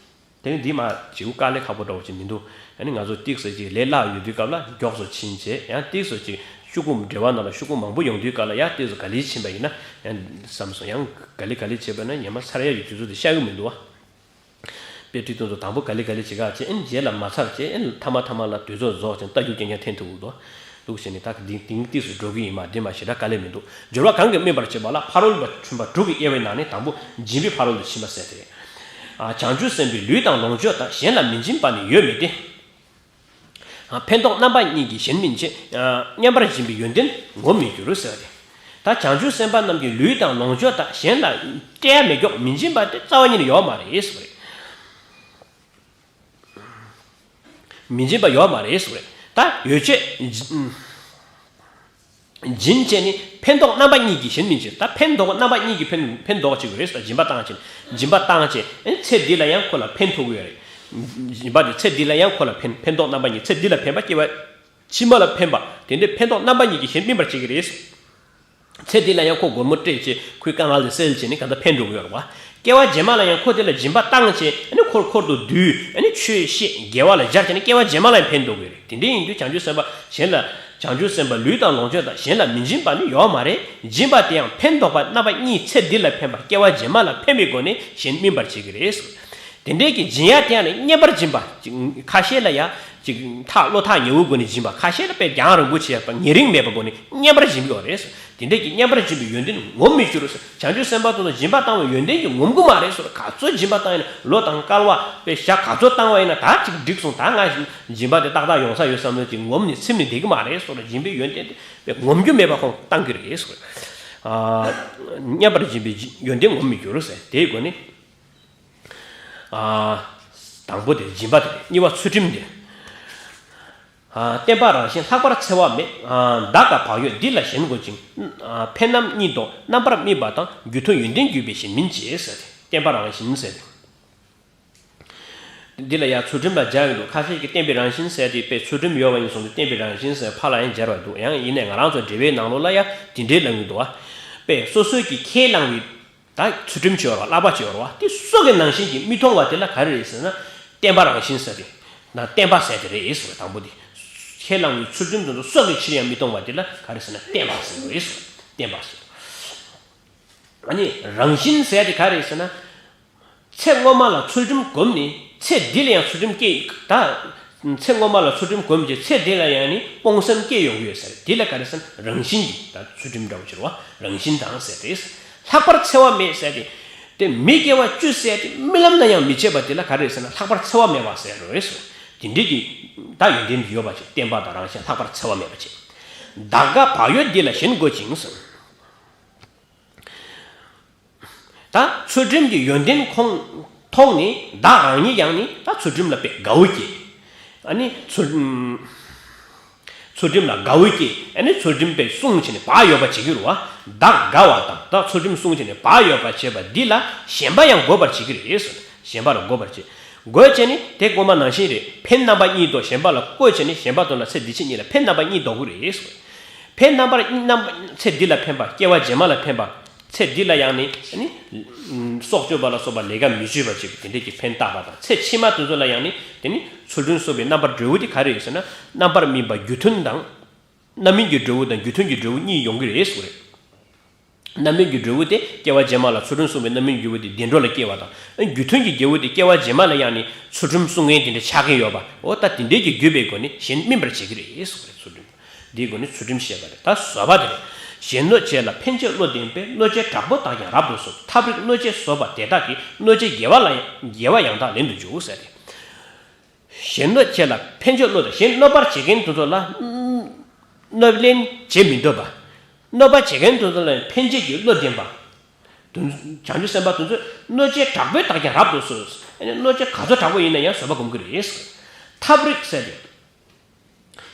དེ་ནི་འདི་མ་བྱེའུ་དཀའ་ལས་ཁག་པོ་འདྲ་བོ་ཅིག་མི་འདུག་ཨ་ནི་ང་ཚོ་ཏིག་ཙམ་ཅིག་ལས་སླ་ཡོད་དུས་སྐབས་ལ་མགྱོགས་སུ་ཕྱིན་བྱས། ཡང་ཏིག་ཙམ་ཅིག་ཤོག་གུ་འབྲེལ་བ་ནང་ལ་ཤོག་གུ་མང་པོ་ཡོང་དུས་སྐབས་ལ་ཡང་ཏིག་ཙམ་ག་ལེར་ཕྱིན་པ་ཡིན་ན་ཡང་བསམ་སོང་། ཡང་ག་ལེ་ག་ལེ་བྱས་པ་ན་ཉི་མ་ཚར་ཡ་ཡི་དུས་ཚོད་དེ་ཤར་གི་མི་འདུག་བ། དཔེ་ཁྲིད་སྟོན་ཚོ་དང་པོ་ག་ལེ་ག་ལེ་བྱེད་ག་བྱས། ཨ་ནི་རྗེས་ལ་མ་ཚར་བྱས། ཨ་ནི་མཐའ་མ་མཐའ་མ་ལ་དུས་ཚོད་རྫོགས་ཀྱང་རྟ་རྒྱུག་རྐྱང་རྐྱང་འཐེན་ཐུབ་འདུག་འདུག་བྱས་ནས་ད་ག་དེང་དེང་ཏིག་ཙམ་འགྲོ་གི་ཡིན་མ། འདི་མ་ཞེ་དྲག་དཀའ་ལས་མི་འདུག་སྦྱོར་བ་གང་གིས་སྨིན་པར་བྱེད་པ་ལ་ཕ་རོལ་པོ་ཆེན་པོ་དྲུག་གི་དབྱེ་བའི་ནང་ནས་དང་པོ་སྦྱིན་པའི་ཕ་རོལ་ཏུ་ཕྱིན་པ་ཟེར་ཏེ། ཨ། བྱང་ཆུབ་སེམས་དཔའི་ལུས་དང་ལོངས་སྤྱོད་དག་གཞན་ལ་མི་སྦྱིན་པ་ནི་ཡོད་མིན་ཏེ། ཨ། ཕན་འདོགས་རྣམ་པ་གཉིས་ཀྱིས་གཞན་སྨིན་བྱེད། ཨ། མཉམ་པར་སྦྱིན་པའི་ཡོན་ཏན་ངོམས་མི་འགྱུར་ཟེར་བ་རེད། ད་བྱང་ཆུབ་སེམས་དཔའ་རྣམས་ཀྱི་ལུས་དང་ལོངས་སྤྱོད་དག་གཞན་ལ་སྤྲད་ཡ་མེད་མགྱོགས་མི་སྦྱིན་པ་དེ་རྩ་བ་ཉིད་ནས་ཡོད་མ་རེད་ཟེར་བ་རེད། མི་སྦྱིན་པ་ཡོད་མ་རེད་ཟེར་བ་རེད། ད་ཡོད་ཆོས་སྦྱིན་བྱས་ནས་ཕན་འདོགས་རྣམ་པ་གཉིས་ཀྱིས་གཞན་སྨིན་བྱེད། ད་ཕན་འདོགས་རྣམ་པ་གཉིས་ཀྱིས་ཕན་ཕན་འདོགས་བྱེད་དགོས་རེད་ཟེར། སྦྱིན་པ་བཏང་བྱས། སྦྱིན་པ་བཏང་བྱས། ཨེ། ཚེ་འདི་ལ་ཡང་ཁོ་ལ་ཕན་ཐོགས་ཀྱི་ཡོད་རེད། སྦྱིན་པ་དེ་ཚེ་འདི་ལ་ཡང་ཁོ་ལ་ཕན་ཕན་འདོགས་རྣམ་པ་གཉིས། ཚེ་འདི་ལ་ཕན་པ། སྐྱེ་བ་ཕྱི་མ་ལ་ཕན་པ། དེ་འདྲའི་ཕན་འདོགས་རྣམ་པ་གཉིས་ཀྱིས་གཞན་སྨིན་པར་བྱེད་ཀྱི་རེད། ཚེ་འདི་ལ་ཡང་ཁོ་སྒོར་མོ་སྤྲད་བྱས། ཁོའི་དཀའ་ངལ་དེ་སེལ་བྱས་ནས་གང་ལྟར་ཕན་འགྲོ་གི་ཡོད་རེད་བ། སྐྱེ་བ་རྗེས་མ་ལ་ཡང་ཁོ་དེ་ལ་སྦྱིན་པ་བཏང་བྱས། ཨ་ནི་འཁོར་འཁོར་དུ་བསྡུས། ཨ་ནི་ཆོས་བཤད། དགེ་བ་ལ་སྦྱར་བྱས་ནས་སྐྱེ་བ་རྗེས་མ་ལ་ཡང་ཕན་འགྲོ་གི་རེད། དེ་འདྲ་ཡིན་དུས་བྱང་ཆུབ་སེམས་དཔའ་གཞན་ལ། བྱང་ཆུབ་སེམས་དཔའ་ལུས་དང་ལོངས་སྤྱོད་དག་གཞན་ལ་མི་སྦྱིན་པ་ནི་ཡོད་མ་རེད། སྦྱིན་པ་དེ་ཡང་ཕན་འདོགས་པ་རྣམ་པ་གཉིས། ཚེ་འདི་ལ་ཕན་པ་སྐྱེ་བ་རྗེས་མ་ལ་ཕན་པའི་སྒོ་ནས་གཞན་སྨིན་པར་བྱེད་ཀྱི་རེད། དེ་འདྲའི་གི་སྦྱིན་ཡ་དེ་ཡང་ནི་བསྙེན་པར་སྦྱིན་པ། ཅིག་ཁ་ཤས་ལ་ཡ་ཅིག་ཐག་བློ་ཐག་ཉེ་བོའི་སྒོ་ནས་སྦྱིན་པ། ཁ་ཤས་ལ་དཔེ་རྒྱང་རིང་པོ་ཆེ་ཡ་ཉེ་རིང་མེད་པའི་སྒོ་ནས་བསྙེན་པར་སྦྱིན་གྱི་ཡོད་རེད། དེ་འདྲའི་གི་བསྙེན་པར་སྦྱིན་པའི་ཡོན་ཏན་ངོམས་མི་འགྱུར་ཟེར། བྱང་ཆུབ་སེམས་དཔའ་དེ་ཚོ་སྦྱིན་པ་བཏང་བའི་ཡོན་ཏན་གྱིས་ངོམས་གི་མ་རེད་ཟེར། ག་ཚོད་སྦྱིན་པ་བཏང་ཡིན་ན། ལོ་དང་སྐལ་བ་དཔེ་ཞག་ག་ཚོད་བཏང་བ་ཡིན་ན། ད་ཅིག་འགྲིག་སོང་། ད་ང་སྦྱིན་པ་དེ་ཏག་ཏག་ཡོང་ས་ཡོད་བསམ་ནས་ཅིག་ངོམས་ནས་ཚིམ་ནས་བསྡད་གི་མ་རེད་ཟེར། སྦྱིན་པའི་ཡོན་ཏན་དེ་དཔེ་ངོམས་རྒྱུ་མེད་པ་ཁོང་བཏང་གི་རེད་ཟེར། ཨ། བསྙེན་པར་སྦྱིན་པའི་ཡོན་ཏན་ངོམས་མི་འགྱུར་ཟེར། དེའི་སྒོ་ནས། ཨ། དང་པོ་དེ་སྦྱིན་པ་དེ་རེད། གཉིས་པ་ཚུལ་ཁྲིམས་དེ། ཨ། བསྟན་པ་རང་བཞིན་ལྷག་པར་འཚེ་བ་མེད། ཨ། བདག་དང་བག་ཡོད་འདི་ལ་ཞེན་དགོས་ཅིང་། ཨ། ཕན་རྣམས་གཉིས་བདོག་རྣམ་པར་སྨིན་པ་དང་། རྒྱུ་མཐུན་ཡོན་ཏན་བརྒྱུད་པའི་གཞན་སྨིན་བྱེད་ཟེར་ཏེ། བསྟན་པ་རང་བཞིན་ཟེར་ཏེ། འདི་ལ་ཡང་ཚུལ་ཁྲིམས་ལ་སྦྱར་ཡོང་དུས། ཁ་ཤས་ཀྱིས་བསྟན་པའི་རང་བཞིན་ཟེར་ཏེ་དཔེ་ཚུལ་ཁྲིམས་ཡོད་པ་ཡིན་སོང་སྟེ་བསྟན་པའི་རང་བཞིན་ཟེར་ཕར་ལ་ཡང་སྦྱར་བ་འདུག་ཡང་ཡིན་ནའི་ང་རང་ཚོ་འགྲེལ་པའི་ནང་ལོགས་ལ་ཡང་དེ་འདྲའི་ལབ་ཡོང་འདུག་བ། དཔེ་སོ་སོས་ཀྱིས་ཁས་བླངས་པའི་ད་ཚུལ་ཁྲིམས་ཅིག་ཡོད་རེད་བ། བསླབ་པ་ཅིག་ཡོད་རེད་བ། དེ་སྲོག་གི་ནང་བཞིན་གྱིས་མི་མཐོང་བ་དེ་ལ་ག་རེ་རེད་ཟེར་ན། བསྟན་པ་རང་བཞིན་ཟེར་ཏེ། ན་བསྟན་པ་ཟེར་དེ་རེད་ཟེར་བ། དང་པོ་དེ། ཁས་བླངས་པའི་ཚུལ་ཁྲིམས་དེ་ཚོ་སྲོག་གི་ཕྱིར་ཡང་མི་གཏོང་བ་དེ་ལ་ག་རེ་ཟེར་ན། བསྟན་པ་ཟེར་དེ་རེད་ཟེར་བ། བསྟན་པ་ཟེར། ཨ་ནི་རང་བཞིན་ཟེར་དེ་ག་རེ་ཟེར་ན། ཚེ་སྔོན་མ་ལ་ཚུལ་ཁྲིམས་བསྒོམས་ནས་ཚེ་འདི་ལ་ཡང་ཚུལ་ཁྲིམས་སྐྱེ་ད། ཚེ་སྔོན་མ་ལ་ཚུལ་ཁྲིམས་བསྒོམས་ཀྱི་ཚེ་འདི་ལ་ཡང་ནི་སྤོང་སེམས་སྐྱེ་ཡོང་གི་ཡོད་ཟེར། འདི་ལ་ག་རེ་ཟེར་ན་རང་བཞིན་གྱི་ད་ཚུལ་ཁྲིམས་འདྲ་བོ་ཅིག་རེད་བ། རང་བཞིན་དང་ཟེར་ཏེ། ལྷག་པར་འཚེ་བ་མེད་ཟེར་ཏེ། དེ་མི་དགེ་བ་བཅུ་ཟེར་ཏེ་རྨི་ལམ་ན་ཡང་མི་བྱེད་པ་དེ་ལ་ག་རེ་ཟེར་ན་ལྷག་པར་འཚེ་བ་མེད་པ་ཟེར་རོ་ཟེར། དེ་འདྲའི་གི་ད་ཡོན་ཏན་ཡོད་པ་ཅིག་བསྟན་པ་དང་རང་བཞིན་ལྷག་པར་འཚེ་བ་མེད་པ་ཅིག་བདག་དགའ་བག་ཡོད་འདི་ལ་ཞེན་དགོས་ཅིང་ཟེར། ད་ཚུལ་ཁྲིམས་ཀྱི་ཡོན་ཏན་ཁོང་ཐོག་ནས་བདག་རང་ཉིད་ཀྱང་ནི་ད་ཚུལ་ཁྲིམས་ལ་དཔེ་དགའ་བོ་སྐྱེ། ཨ་ནི་ཚུལ་ཚུལ་ཁྲིམས་ལ་དགའ་བོ་སྐྱེ། ཨ་ནི་ཚུལ་ཁྲིམས་དཔེ་སྲུང་བྱས་ནས་བག་ཡོད་པ་བྱེད་ཀྱི་རེད་བ། བདག་དགའ་བ་དང་ད་ཚུལ་ཁྲིམས་སྲུང་བྱས་ནས་བག་ཡོད་པ་བྱེད་པ་འདི་ལ་ཞེན་པ་ཡང་དགོས་པར་བྱེད་ཀྱི་རེད་ཟེར། ཞེན་པ་ལ་དགོས་པར་བྱེད། དགོས་བྱས་ནི་དེ་དངོས་མ་ནང་བཞིན་རེད། ཕན་རྣམ་པ་གཉིས་དང་ཞེན་པ་ལ་བཀོལ་བྱས་ནི་ཞེན་པ་དང་ལ་ཚེ་འདི་ཕྱི་གཉིས་ལ་ཕན་རྣམ་པ་གཉིས་འདོགས་ཀྱི་རེད་ཟེར། ཕན་རྣམ་པར་རྣམ་པ་ཚེ་འདི་ལ་ཕན་པ་སྐྱེ་བ་རྗེས་མ་ལ་ཕན་པ། ཚེ་འདི་ལ་ཡང་ནི་ནི་སྲོག་གཅོད་པ་ལ་སོགས་པ་ལས་ཀ་མི་བྱེད་པ་ཅིག་དེ་འདྲས་ཀྱི་ཕན་བཏགས་པ་དང་ཚེ་ཕྱི་མ་དེ་ཚོ་ལ་ཡང་ནི་དེ་ནི་ཚུལ་ཁྲིམས་སྲུང་བའི་རྣམ་པར་འབྲས་བུ་དེ་ག་རེ་ཡོད་ཟེར་ན་རྣམ་པར་སྨིན་པ་རྒྱུ་མཐུན་དང་། རྣམ་སྨིན་གྱི་འབྲས་བུ་དང་རྒྱུ་མཐུན་གྱི་འབྲས་བུ་གཉིས་ཡོང་གི་རེད་ཟེར་བ་རེད། རྣམ་སྨིན་གྱི་འབྲས་བུ་དེ་སྐྱེ་བ་རྗེས་མ་ལ་ཚུལ་ཁྲིམས་སྲུང་བའི་རྣམ་སྨིན་གྱི་འབྲས་བུ་དེ་བདེ་འགྲོ་ལ་སྐྱེ་བ་དང་། རྒྱུ་མཐུན་གྱི་འབྲས་བུ་དེ་སྐྱེ་བ་རྗེས་མ་ལ་ཡང་ནི་ཚུལ་ཁྲིམས་སྲུང་མཁན་དེ་འདྲ་ཆགས་ཀྱི་ཡོད་པ། འོ་ད་དེ་འདྲའི་གི་བརྒྱུད་པའི་སྒོ་ནས་གཞན་སྨིན་པར་བྱེད་ཀྱི་རེད་ཟེར་བ་རེད། ཚུལ་ཁྲིམས་འདིའི་སྒོ་ནས་ཚུལ་ཁྲིམས་བཤད་པ་རེད། ད་བཟོད་པ་དེ་རེད། གཞན་གནོད་བྱེད་ལ་ཕན་ཆད་བློ་ལྡན་པས། གནོད་བྱེད་དྲག་པོ་དག་ཀྱང་རབ་ཏུ་བཟོད། ཐབས་རིག་གནོད་བྱེད་བཟོད་པ་དེ་དག་གིས། གནོད་བྱེད་དགེ་བ་ལ་དགེ་བ་ཡང་དག་ལེན་དུ་འཇུག་ཟེར་ཏེ། གཞན་གནོད་བྱེད་ལ་ཕན་ཆད་བློ་དང་གཞན་གནོད་པར་བྱེད་མཁན་དེ་ཚོ་ལ་གནོད་ལན་བྱེད་མི་འདོད་པ། གནོད་པ་བྱེད་མཁན་དེ་ཚོ་ལ་ཕན་བྱེད་ཀྱི་བློ་ལྡན་པ། དོན་བྱང་ཆུབ་སེམས་དཔའ་དེ་ཚོས་གནོད་བྱེད་དྲག་པོའི་དག་ཀྱང་རབ་ཏུ་བཟོད། གནོད་བྱེད་ག་ཚོད་དྲག་པོ་ཡིན་ན་ཡང་བཟོད་པ་སྒོམ་གྱི་རེད། ཐབས་རིག་ཟེར་ཏེ།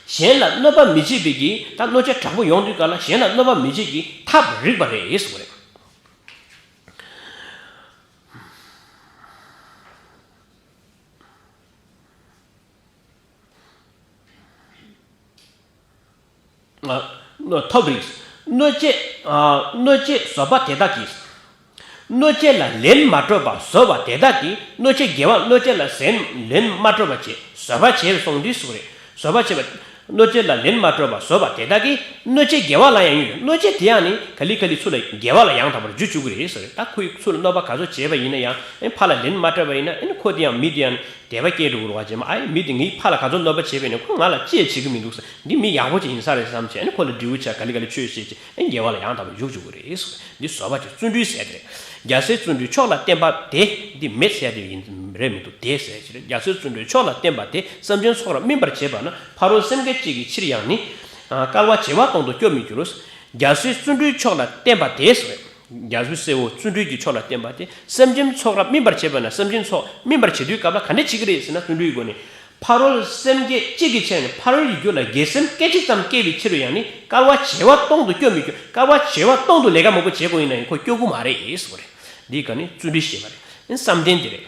གཞན་ལ་གནོད་པ་མི་བྱེད་པའི་གི་ད་གནོད་བྱེད་དྲག་པོ་ཡོང་དུས་ག་ལ་གཞན་ལ་གནོད་པ་མི་བྱེད་ཀྱི་ཐབས་རིག་པ་རེད་ཟེར་བ་རེད། ཐབས་རིག་གནོད་བྱེད་གནོད་བྱེད་བཟོད་པ་དེ་དག་གིས། གནོད་བྱེད་ལ་ལན་མ་སྤྲོད་པ་བཟོད་པ་དེ་དག་གིས་གནོད་བྱེད་དགེ་བ་གནོད་བྱེད་ལ་ཟན་ལན་མ་སྤྲོད་པ་བྱེད་བཟོད་པ་བྱེད་སོང་དུས་སུ་རེད། བཟོད་པ་བྱེད་པ། གནོད་བྱེད་ལ་ལན་མ་སྤྲོད་པ་བཟོད་པ་དེ་དག་གིས་གནོད་བྱེད་དགེ་བ་ལ་ཡང་ཡོད། གནོད་བྱེད་དེ་ཡང་ནི་ག་ལེ་ག་ལེ་ཚུར་ལ་དགེ་བ་ལ་ཡང་དག་པར་འགྱུར་བཅུག་གི་རེད་ཟེར། ད་ཁོས་ཚུར་ལ་གནོད་པ་ག་ཚོད་བྱས་པ་ཡིན་ན་ཡང་ཨེ་ཕར་ལ་ལན་མ་སྤྲད་པ་ཡིན་ན་ཨེ་ཁོ་དེ་ཡང་མི་དེ་ཡང་དད་པ་སྐྱེ་འགྲོ་གི་རེད་བ། རྗེས་མ་ཨེ་མི་དེ་ངའི་ཕར་ལ་ག་ཚོད་གནོད་པ་བྱས་པ་ཡིན་ན་ཁོ་ང་ལ་ཅི་ཡང་བྱེད་ཀྱི་མི་འདུག་ཟེར། འདི་མི་ཡག་པོ་ཅིག་ཡིན་ས་རེད་བསམ་བྱས་ཨེ་ཁོ་ལ་འབྲས་བུ་ཆེ་ག་ལེ་ག་ལེ་ཆོས་བཤད་ཅིག་ཨེ་དགེ་བ་ལ་ཡང་དག་པར་འཇུག་བཅུག་གི་རེད་ཟེར། འདི་བཟོད་པ་ཅིག་བརྩོན་འགྲུས་ཟེར་དེ་རེད། རྒྱལ་སྲས་བརྩོན་འགྲུས་མཆོག་ལ་བརྟེན་པ་དེ་འདི་མེད་ཟེར་དེ་ཡིན་རེད་མི་འདུག་དེ་ཟེར་ཅིག་རེད། རྒྱལ་སྲས་བརྩོན་འགྲུས་མཆོག་ལ་བརྟེན་པ་དེ་སེམས་ཅན་ཚོགས་རབ་སྨིན་པར་བྱེད་པ་ན་ཕ་རོལ་སེམས་བསྐྱེད་གཅིག་གི་ཕྱིར་ཡང་ནི། བསྐལ་པ་བྱེ་བ་སྟོང་དུ་སྐྱོབ་མི་འགྱུར། རྒྱལ་སྲས་བརྩོན་འགྲུས་མཆོག་ལ་བརྟེན་པ་དེ་ཟེར། རྒྱལ་པོ་སྲས་པོ་བརྩོན་འགྲུས་ཀྱི་མཆོག་ལ་བརྟེན་པ་དེ་སེམས་ཅན་ཚོགས་རབ་སྨིན་པར་བྱེད་པ་ན་སེམས་ཅན་ཚོགས་སྨིན་པར་བྱེད་དུས་སྐབས་ལ་ག་འདྲ་བྱེད་ཀྱི་རེད་ཟེར་ན་བརྩོན་འགྲུས་ཀྱི་སྒོ་ནས། ཕ་རོལ་སེམས་བསྐྱེད་གཅིག་གི་ཆེད་ནས་ཕ་རོལ་གྱི་རྒྱུ་ལ་དགེ་སེམས་སྐད་ཅིག་ཙམ་སྐྱེ་བའི་ཕྱིར་ཡང་ནི་བསྐལ་པ་བྱེ་བ་སྟོང་དུ་སྐྱོབ་མི་འགྱུར། བསྐལ་པ་བྱེ་བ་སྟོང་དུ་ལས་ཀ་མང་པོ་བྱེད་དགོས་ཡིན་ན་ཡང་ཁོ་སྐྱོབ་ཀྱི་མ་རེད་ཟེར་བ་རེད། འདིའི་སྒང་ནས་བརྩོན་འགྲུས་ཞེས་པ་རེད། བསམ་གཏན་དེ་རེད།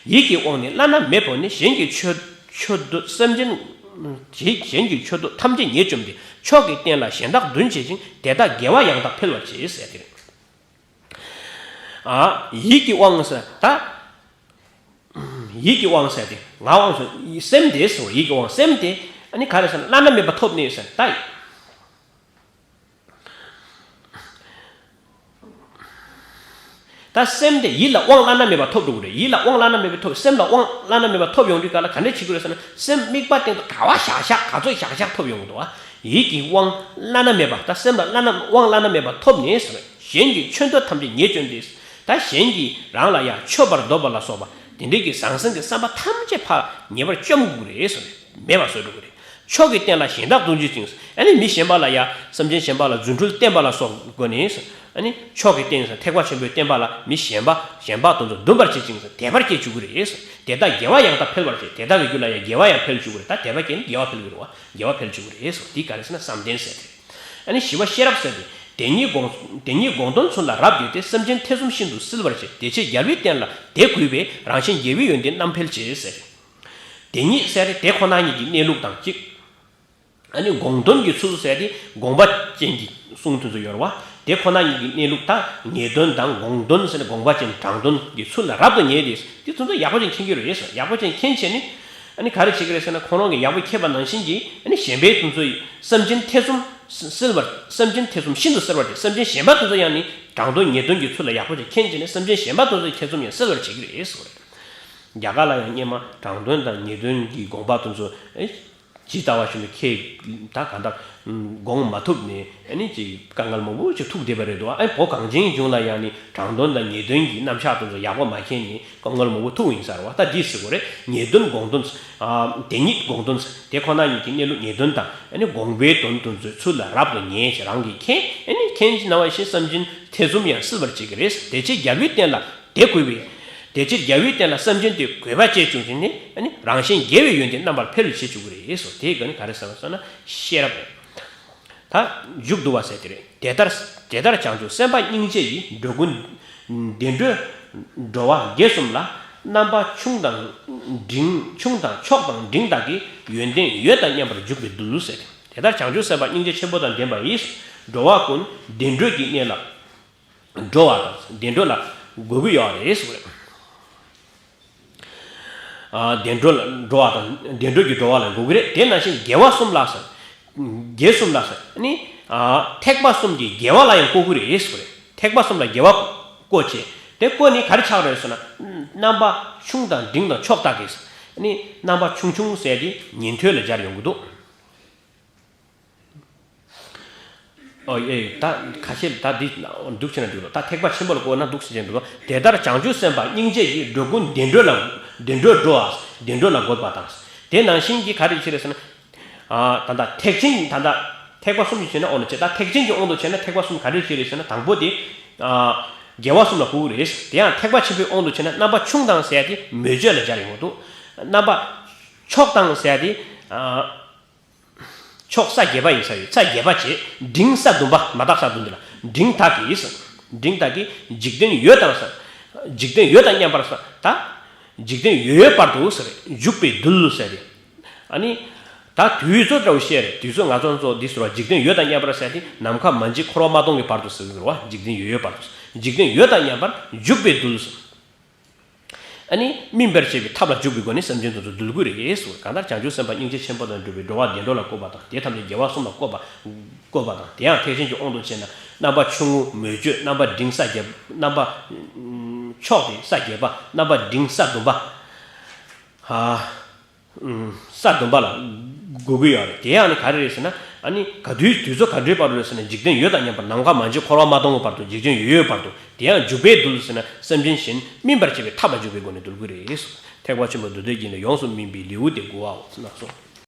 ཡིད་ཀྱི་དབང་ནི་བླ་ན་མེད་པ་ནི། གཞན་གྱི་ཆོས་ཆོས་སྡུད་སེམས་ཅན། གཞན་གྱི་ཆོས་སྡུད་ཐམས་ཅད་ཉེས་བཅོམ་སྟེ། མཆོག་གི་རྟེན་ལ་གཞན་དག་འདུན་བྱེད་ཅིང་། དེ་དག་དགེ་བ་ཡང་དག་འཕེལ་བར་བྱེད་ཟེར་དེ་རེད། ཨ། ཡིད་ཀྱི་དབང་ཟེར་ད། ཡིད་ཀྱི་དབང་ཟེར་ཏེ་ང་དབང་ཟེར་སེམས་དེ་ཟེར་བ་ཡིད་ཀྱི་དབང་སེམས་དེ་ཨ་ནི་ག་རེ་ཟེར་ན་བླ་ན་མེད་པ་ཐོབ་ནས་ཟེར་ད། ད་སེམས་དེ་ཡིད་ལ་དབང་བླ་ན་མེད་པ་ཐོབ་འགྲོ་གི་རེད། ཡིད་ལ་དབང་བླ་ན་མེད་པ་ཐོབ་སེམས་ལ་དབང་བླ་ན་མེད་པ་ཐོབ་ཡོང་དུས་ག་ལ་ག་འདྲ་བྱེད་དགོས་རེད་ཟེར་ན་སེམས་དམིགས་པ་སྟེང་དུ་ག་བ་བཞག་བཞག་ག་ཚོད་བཞག་བཞག་ཐོབ་ཡོང་གི་འདུག་ཨ། ཡིད་ཀྱི་དབང་བླ་ན་མེད་པ་ད་སེམས་ལ་བླ་ན་དབང་བླ་ན་མེད་པ་ཐོབ་ནས་ཟེར་བས། གཞན་གྱི་ཆོས་འདོད་ཐམས་ཅད་ཉེས་བཅོམ་སྟེ། ད་གཞན་གྱིས་རང་ལ་ཡང་མཆོད་པར་འདོད་པ་ལ་སོགས་པ་དེ་འདྲའི་གི་ཟང་ཟིང་གི་བསམ་པ་ཐམས་ཅད་ཕར་ཉེས་པར་བཅོམ་དགོས་རེད་ཟེར་ནས་མེད་པར་བཟོ་འགྲོ་གི་རེད། མཆོག་གི་རྟེན་ལ་གཞན་དག་འདུན་བྱེད་ཅིང་ཟེར། ཨ་ནི་མི་གཞན་པ་ལ་ཡང་སེམས་ཅན་གཞན་པ་ལ་རྫུ་འཕྲུལ་བསྟན་པ་ལ་སོགས་སྒོ་ནས་ཟེར། ཨ་ནི་མཆོག་གི་རྟེན་ཟེར་ཐེག་པ་ཆེན་པོའི་བསྟན་པ་ལ་མི་གཞན་པ་གཞན་དག་དེ་ཚོ་འདུན་པར་བྱེད་ཅིང་ཟེར་དད་པར་སྐྱེ་བཅུག་གི་རེད་ཟེར། དེ་དག་དགེ་བ་ཡང་དག་འཕེལ་བར་བྱེད། དེ་དག་གི་རྒྱུད་ལ་ཡང་དགེ་བ་ཡང་འཕེལ་བཅུག་གི་རེད། ད་དད་པ་སྐྱེས་ནས་དགེ་བ་འཕེལ་གི་རེད་བ། དགེ་བ་འཕེལ་བཅུག་གི་རེད་ཟེར། འདི་ག་རེ་ཟེར་ན་བསམ་གཏན་ཟེར་ཏེ། ཨ་ནི་ཞི་བ་ཤེས་རབ་ཟེར་ཏེ། དེ་ཉིད་དགོངས་དེ་ཉིད་དགོངས་དོན་ཚུལ་ལ་རབ་བརྒྱུད་དེ། སེམས་ཅན་ཐེ་ཚོམ་ཤིན་ཏུ་བསིལ་བར་བྱེད། དེ་ཕྱིར་རྒྱལ་བའི་བསྟན་ལ་དེ་གུས་པས། རང་གཞན་དགེ་བའི་ཡོན་ཏན་རྣམ་འཕེལ་བྱེད་ཟེར། དེ་ཉིད་ཟེར་ཏེ་དེ་ཁོ་ན་ཉིད་ཀྱི་གནས་ལུགས་དང་གཅིག་ཨ་ནི་དགོངས་དོན་གྱི་ཚུལ་ཟེར་ཏེ་དགོངས་པ་ཅན་གྱི་གསུང་དེ་ཚོ་ཡོད་རེད་བ། དེ་ཁོ་ན་ཉིད་ཀྱི་གནས་ལུགས་དང་ངེས་དོན་དང་དགོངས་དོན་ཟེར་ནས་དགོངས་པ་ཅན་དྲང་དོན་གྱི་ཚུལ་ལ་རབ་ཏུ་ངེས་ཏེ་དེ་ཚོ་ཚོ་ཡག་པོ་ཅན་མཁྱེན་གྱི་རེད་ཟེར། ཡག་པོ་ཅན་མཁྱེན་བྱས་ནས་ཨ་ནི་ག་རེ་བྱེད་ཀྱི་རེད་ཟེར་ན་ཁོང་རང་གིས་ཡག་པོ་མཁྱེན་པ་ནང་བཞིན་གྱིས་ཨ་ནི་གཞན་པའི་དེ་ཚོ་སེམས་ཅན་ཐེ་ཚོམ་ སེལ་བར་སེམས་ཅན་ཐེ་ཚོམ་ཤིན་ཏུ་སེལ་བར་བྱེད། སེམས་ཅན་གཞན་པ་དེ་ཚོ་ཡང་ནི་དྲང་དོན་ཉེས་དོན་གྱི་ཚུལ་ལ་ཡག་པོ་ཞིག་མཁྱེན་བྱས་ནས་སེམས་ཅན་གཞན་པ་དེ་ཚོའི་ཐེ་ཚོམ་ཡང་སེལ་བར་བྱེད་ཀྱི་རེད་ཟེར་བ་རེད། རྒྱ་གར་ལ་ཡང་སྔོན་མ་དྲང་དོན་དང་ཉེས་དོན་གྱི་དགོངས་པ་དེ་ཚོ་ཨེ་ཇི་ལྟ་བ་བཞིན་དུ་ཁྱེད་ད་གང་ལྟར་དགོངས་མ་ཐུབ་ནས་ཨ་ནི་ཅིག་དཀའ་ངལ་མང་པོ་ཅིག་ཐུག་བསྡད་པ་རེད་འདུག་ཨ་ནི་བོད་གངས་ཅན་གྱི་ལྗོངས་ལ་ཡང་ནི་དྲང་དོན་དང་ཉེས་དོན་གྱི་རྣམ་གཞག་དེ་ཚོ་ཡག་པོ་མ་མཁྱེན་ནས་དཀའ་ངལ་མང་པོ་ཐུག་ཡིན་ས་རེད་བ། ད་འདི་ཟེར་དགོས་རེད། ཉེས་དོན་དགོངས་དོན་ཨ་དེ་ཉིད་དགོངས་དོན་དེ་ཁོ་ན་ཉིད་ཀྱི་གནས་ལུགས་ཉེས་དོན་དང་ཨ་ནི་དགོངས་པའི་དོན་དོན་ཚོའི་ཚུལ་ལ་རབ་ཏུ་ཉེས་ཀྱི་རང་གིས་མཁྱེན། ཨ་ནི་མཁྱེན་ཅི་ན་བ་ཞིག་སེམས་ཅན་ཐེ་ཚོམ་ཡང་སེལ་བར་བྱེད་ཀྱི་རེད། དེ་ཕྱིར་རྒྱལ་བའི་བསྟན་ལ་དེ་གུས་པས། དེ་ཕྱིར་རྒྱལ་བའི་བསྟན་ལ་སེམས་ཅན་དེ་གུས་པ་བསྐྱེད་བྱུང་ཞིང་ནི་ཨ་ནི་རང་གཞན་དགེ་བའི་ཡོན་ཏན་རྣམ་པར་འཕེལ་བྱེད་བཅུག་གི་རེད་སོ། དེའི་སྒང་ནི་ག་རེ་ཟེར་བ་ཟེར་ན་ཤེས་རབ་རེད། ད་མཇུག་བསྡུ་བ་ཟེར་དེ་རེད། དེ་ལྟར་དེ་ལྟར་བྱང་ཆུབ་སེམས་དཔའ་སྙིང་རྗེ་ཡིས། འགྲོ་ཀུན་བདེ་འགྲོའི་འགྲོ་བ་དགེ་གསུམ་ལ། རྣམ་པ་ཆུང་དང་འབྲིང་ཆུང་དང་མཆོག་དང་འབྲིང་དག་གི་ཡོན་ཏན་ཡོད་དང་མཉམ་པར་འཇུག་པའི་མདོ་ཟེར། དེ་ལྟར་བྱང་ཆུབ་སེམས་དཔའ་སྙིང་རྗེ་ཆེན་པོ་དང་ལྡན་པ་ཡིས། འགྲོ་བ་ཀུན་བདེ་འགྲོའི་གི་གནས་ལ་འགྲོ་བ་དང་བདེ་འགྲོ་ལ་འགོད་ཀྱི་ཡོད་རེད་ཟེར་བ་རེད། ཨ་བདེ་འགྲོ་ལ་འགྲོ་བ་དང་བདེ་འགྲོ་གི་འགྲོ་བ་ལ་འགོད་ཀྱི་རེད། དེ་ནང་བཞིན་དགེ་བ་གསུམ་ལ་ཟེར། དགེ་གསུམ་ལ་ཟེར་ནི་ཨ་ཐེག་པ་གསུམ་གྱི་དགེ་བ་ལ་ཡང་བཀོད་ཀྱི་རེད་ཟེར་བ་རེད། ཐེག་པ་གསུམ་ལ་དགེ་བ་བཀོད་བྱས། དེ་བཀོད་ནི་ག་རེ་ཆགས་རེད་ཟེར་ན། རྣམ་པ་ཆུང་དང་འབྲིང་དང་མཆོག་དག་གི་ཟེར་ནི། རྣམ་པ་ཆུང་ཆུང་ཟེར་དེ་ཉན་ཐོས་ལ་སྦྱར་ཡོང་གི་འདུག་ཨོ་ཨེ་ད་ཁ་ཤས་ད་འདི་འདུག་བྱས་ན་འདུག་ད་ཐེག་པ་ཆེན་པོ་ལ་བཀོད་ན་འདུག་ཟེར་གྱིན་འདུག་དེ་ལྟར་བྱང་ཆུབ་སེམས་དཔའ་སྙིང་རྗེ་ཡིས། འགྲོ་ཀུན་བདེ་འགྲོ་ལ་བདེ་འགྲོར་འགྲོ་བ་བདེ་འགྲོ་ལ་འགོད་པ་དང་། དེ་ནང་བཞིན་གྱི་ག་རེ་བྱེད་རེད་ཟེར་ན། ཨ་ད་ལྟ་ཐེག་ཆེན་ད་ལྟ་ཐེག་པ་གསུམ་གྱི་བྱས་ན་དབང་དུ་བྱས། ད་ཐེག་ཆེན་གྱི་དབང་དུ་བྱས་ན་ཐེག་པ་གསུམ་ག་རེ་བྱེད་རེད་ཟེར་ན། དང་པོ་དེ་ཨ་དགེ་བ་གསུམ་ལ་བཀོད་ཀྱི་རེད། དེ་ཡང་ཐེག་པ་ཆེན་པོའི་དབང་དུ་བྱས་ན་རྣམ་པ་ཆུང་དང་ཟེར་ཡ་དེ་མོས་སྤྱོད་ལ་སྦྱར་ཡོང་གི་འདུག་རྣམ་པ་མཆོག་དང་ཟེར་ཡ་དེ་ཨ། མཆོག་ས་བརྒྱད་པ་ཡིན་ས་ཡོད། ས་བརྒྱད་པ་བྱས། འབྲིང་ས་བདུན་པ། མ་དག་ས་བདུན་འདི་ལ་འབྲིང་དག་གིས་ཟེར། འབྲིང་དག་གིས་འཇིག་རྟེན་ཡོད་དང་ཟེར། འཇིག་རྟེན་ཡོད་དང་མཉམ་པར་ཟེར། ད་འཇིག་རྟེན་ཡོད་ཡོད་བར་དུ་ཟེར། འཇུག་པའི་རྡུལ་ཟེར་ཏེ། ཨ་ནི་ད་དུས་ཚོད་འདྲ་བོ་བཤད་རེད། དུས་ཚོད་ང་ཚོ་ཚོ་འདི་ཟེར་བ་འཇིག་རྟེན་ཡོད་དང་མཉམ་པར་ཟེར་ཏེ་ནམ་མཁའ་མ་མཇལ་འཁོར་བ་མ་སྟོང་གི་བར་དུ་ཟེར་གི་རེད་བ། འཇིག་རྟེན་ཡོད་ཡོད་བར་དུ། འཇིག་རྟེན་ཡོད་དང་མཉམ་པར་འཇུག་པའི་རྡུལ་ཟེར། ཨ་ནི་སྨིན་པར་བྱེད་པའི་ཐབས་ལ་འཇུག་པའི་སྒོ་ནས་སེམས་ཅན་དེ་ཚོ་འདུལ་དགོས་རེད་ཟེར། གང་ལྟར་བྱང་ཆུབ་སེམས་དཔའ་སྙིང་རྗེ་ཆེན་པོ་དང་འགྲོ་བའི་འགྲོ་བ་བདེ་འགྲོ་ལ་བཀོད་པ་དང་། དེ་ཐམས་ཅད་དགེ་བ་གསུམ་ལ་བཀོད་པ། བཀོད་པ་དང་། དེ་ཡང་ཐེག་ཆེན་གྱི་དབང་དུ་བྱས་ན་རྣམ་པ་ཆུང་ངུ་མོས་སྤྱོད། རྣམ་པ་འབྲིང་ས་བརྒྱད། རྣམ་པ་མཆོག་དེ་ས་བརྒྱད་པ། རྣམ་པ་འབྲིང་ས་བདུན་པ། ཧ་ས་བདུན་པ་ལ་འགོད་ཀྱི་ཡོད་རེད། དེ་ཡང་ནི་ག་རེ་རེད་ཟེར་ན། ཨ་ནི་ག་དུས་དུས་ཚོད་ག་འདྲའི་བར་དུ་རེད་ཟེར་ན། འཇིག་རྟེན་ཡོད་དང་མཉམ་པར། ནམ་མཁའ་མ་མཇལ་འཁོར་བ་མ་སྟོང་བའི་བར་དུ། འཇིག་རྟེན་ཡོད་ཡོད་བར་དུ། དེ་ཡང་འཇུག་པའི་རྡུལ་ཟེར་ན་སེམས་ཅན་གཞན་སྨིན་པར་བྱེད་པའི་ཐབས་ལ་འཇུག་པའི་སྒོ་ནས་འདུལ་དགོས་རེད། ཐེག་པ་ཆེན་པོ་མདོ་སྡེ་རྒྱན་ལས་ཡོངས་སུ་སྨིན་པའི་ལེའུ་སྟེ་དགུ་པའོ་ལགས་སོ།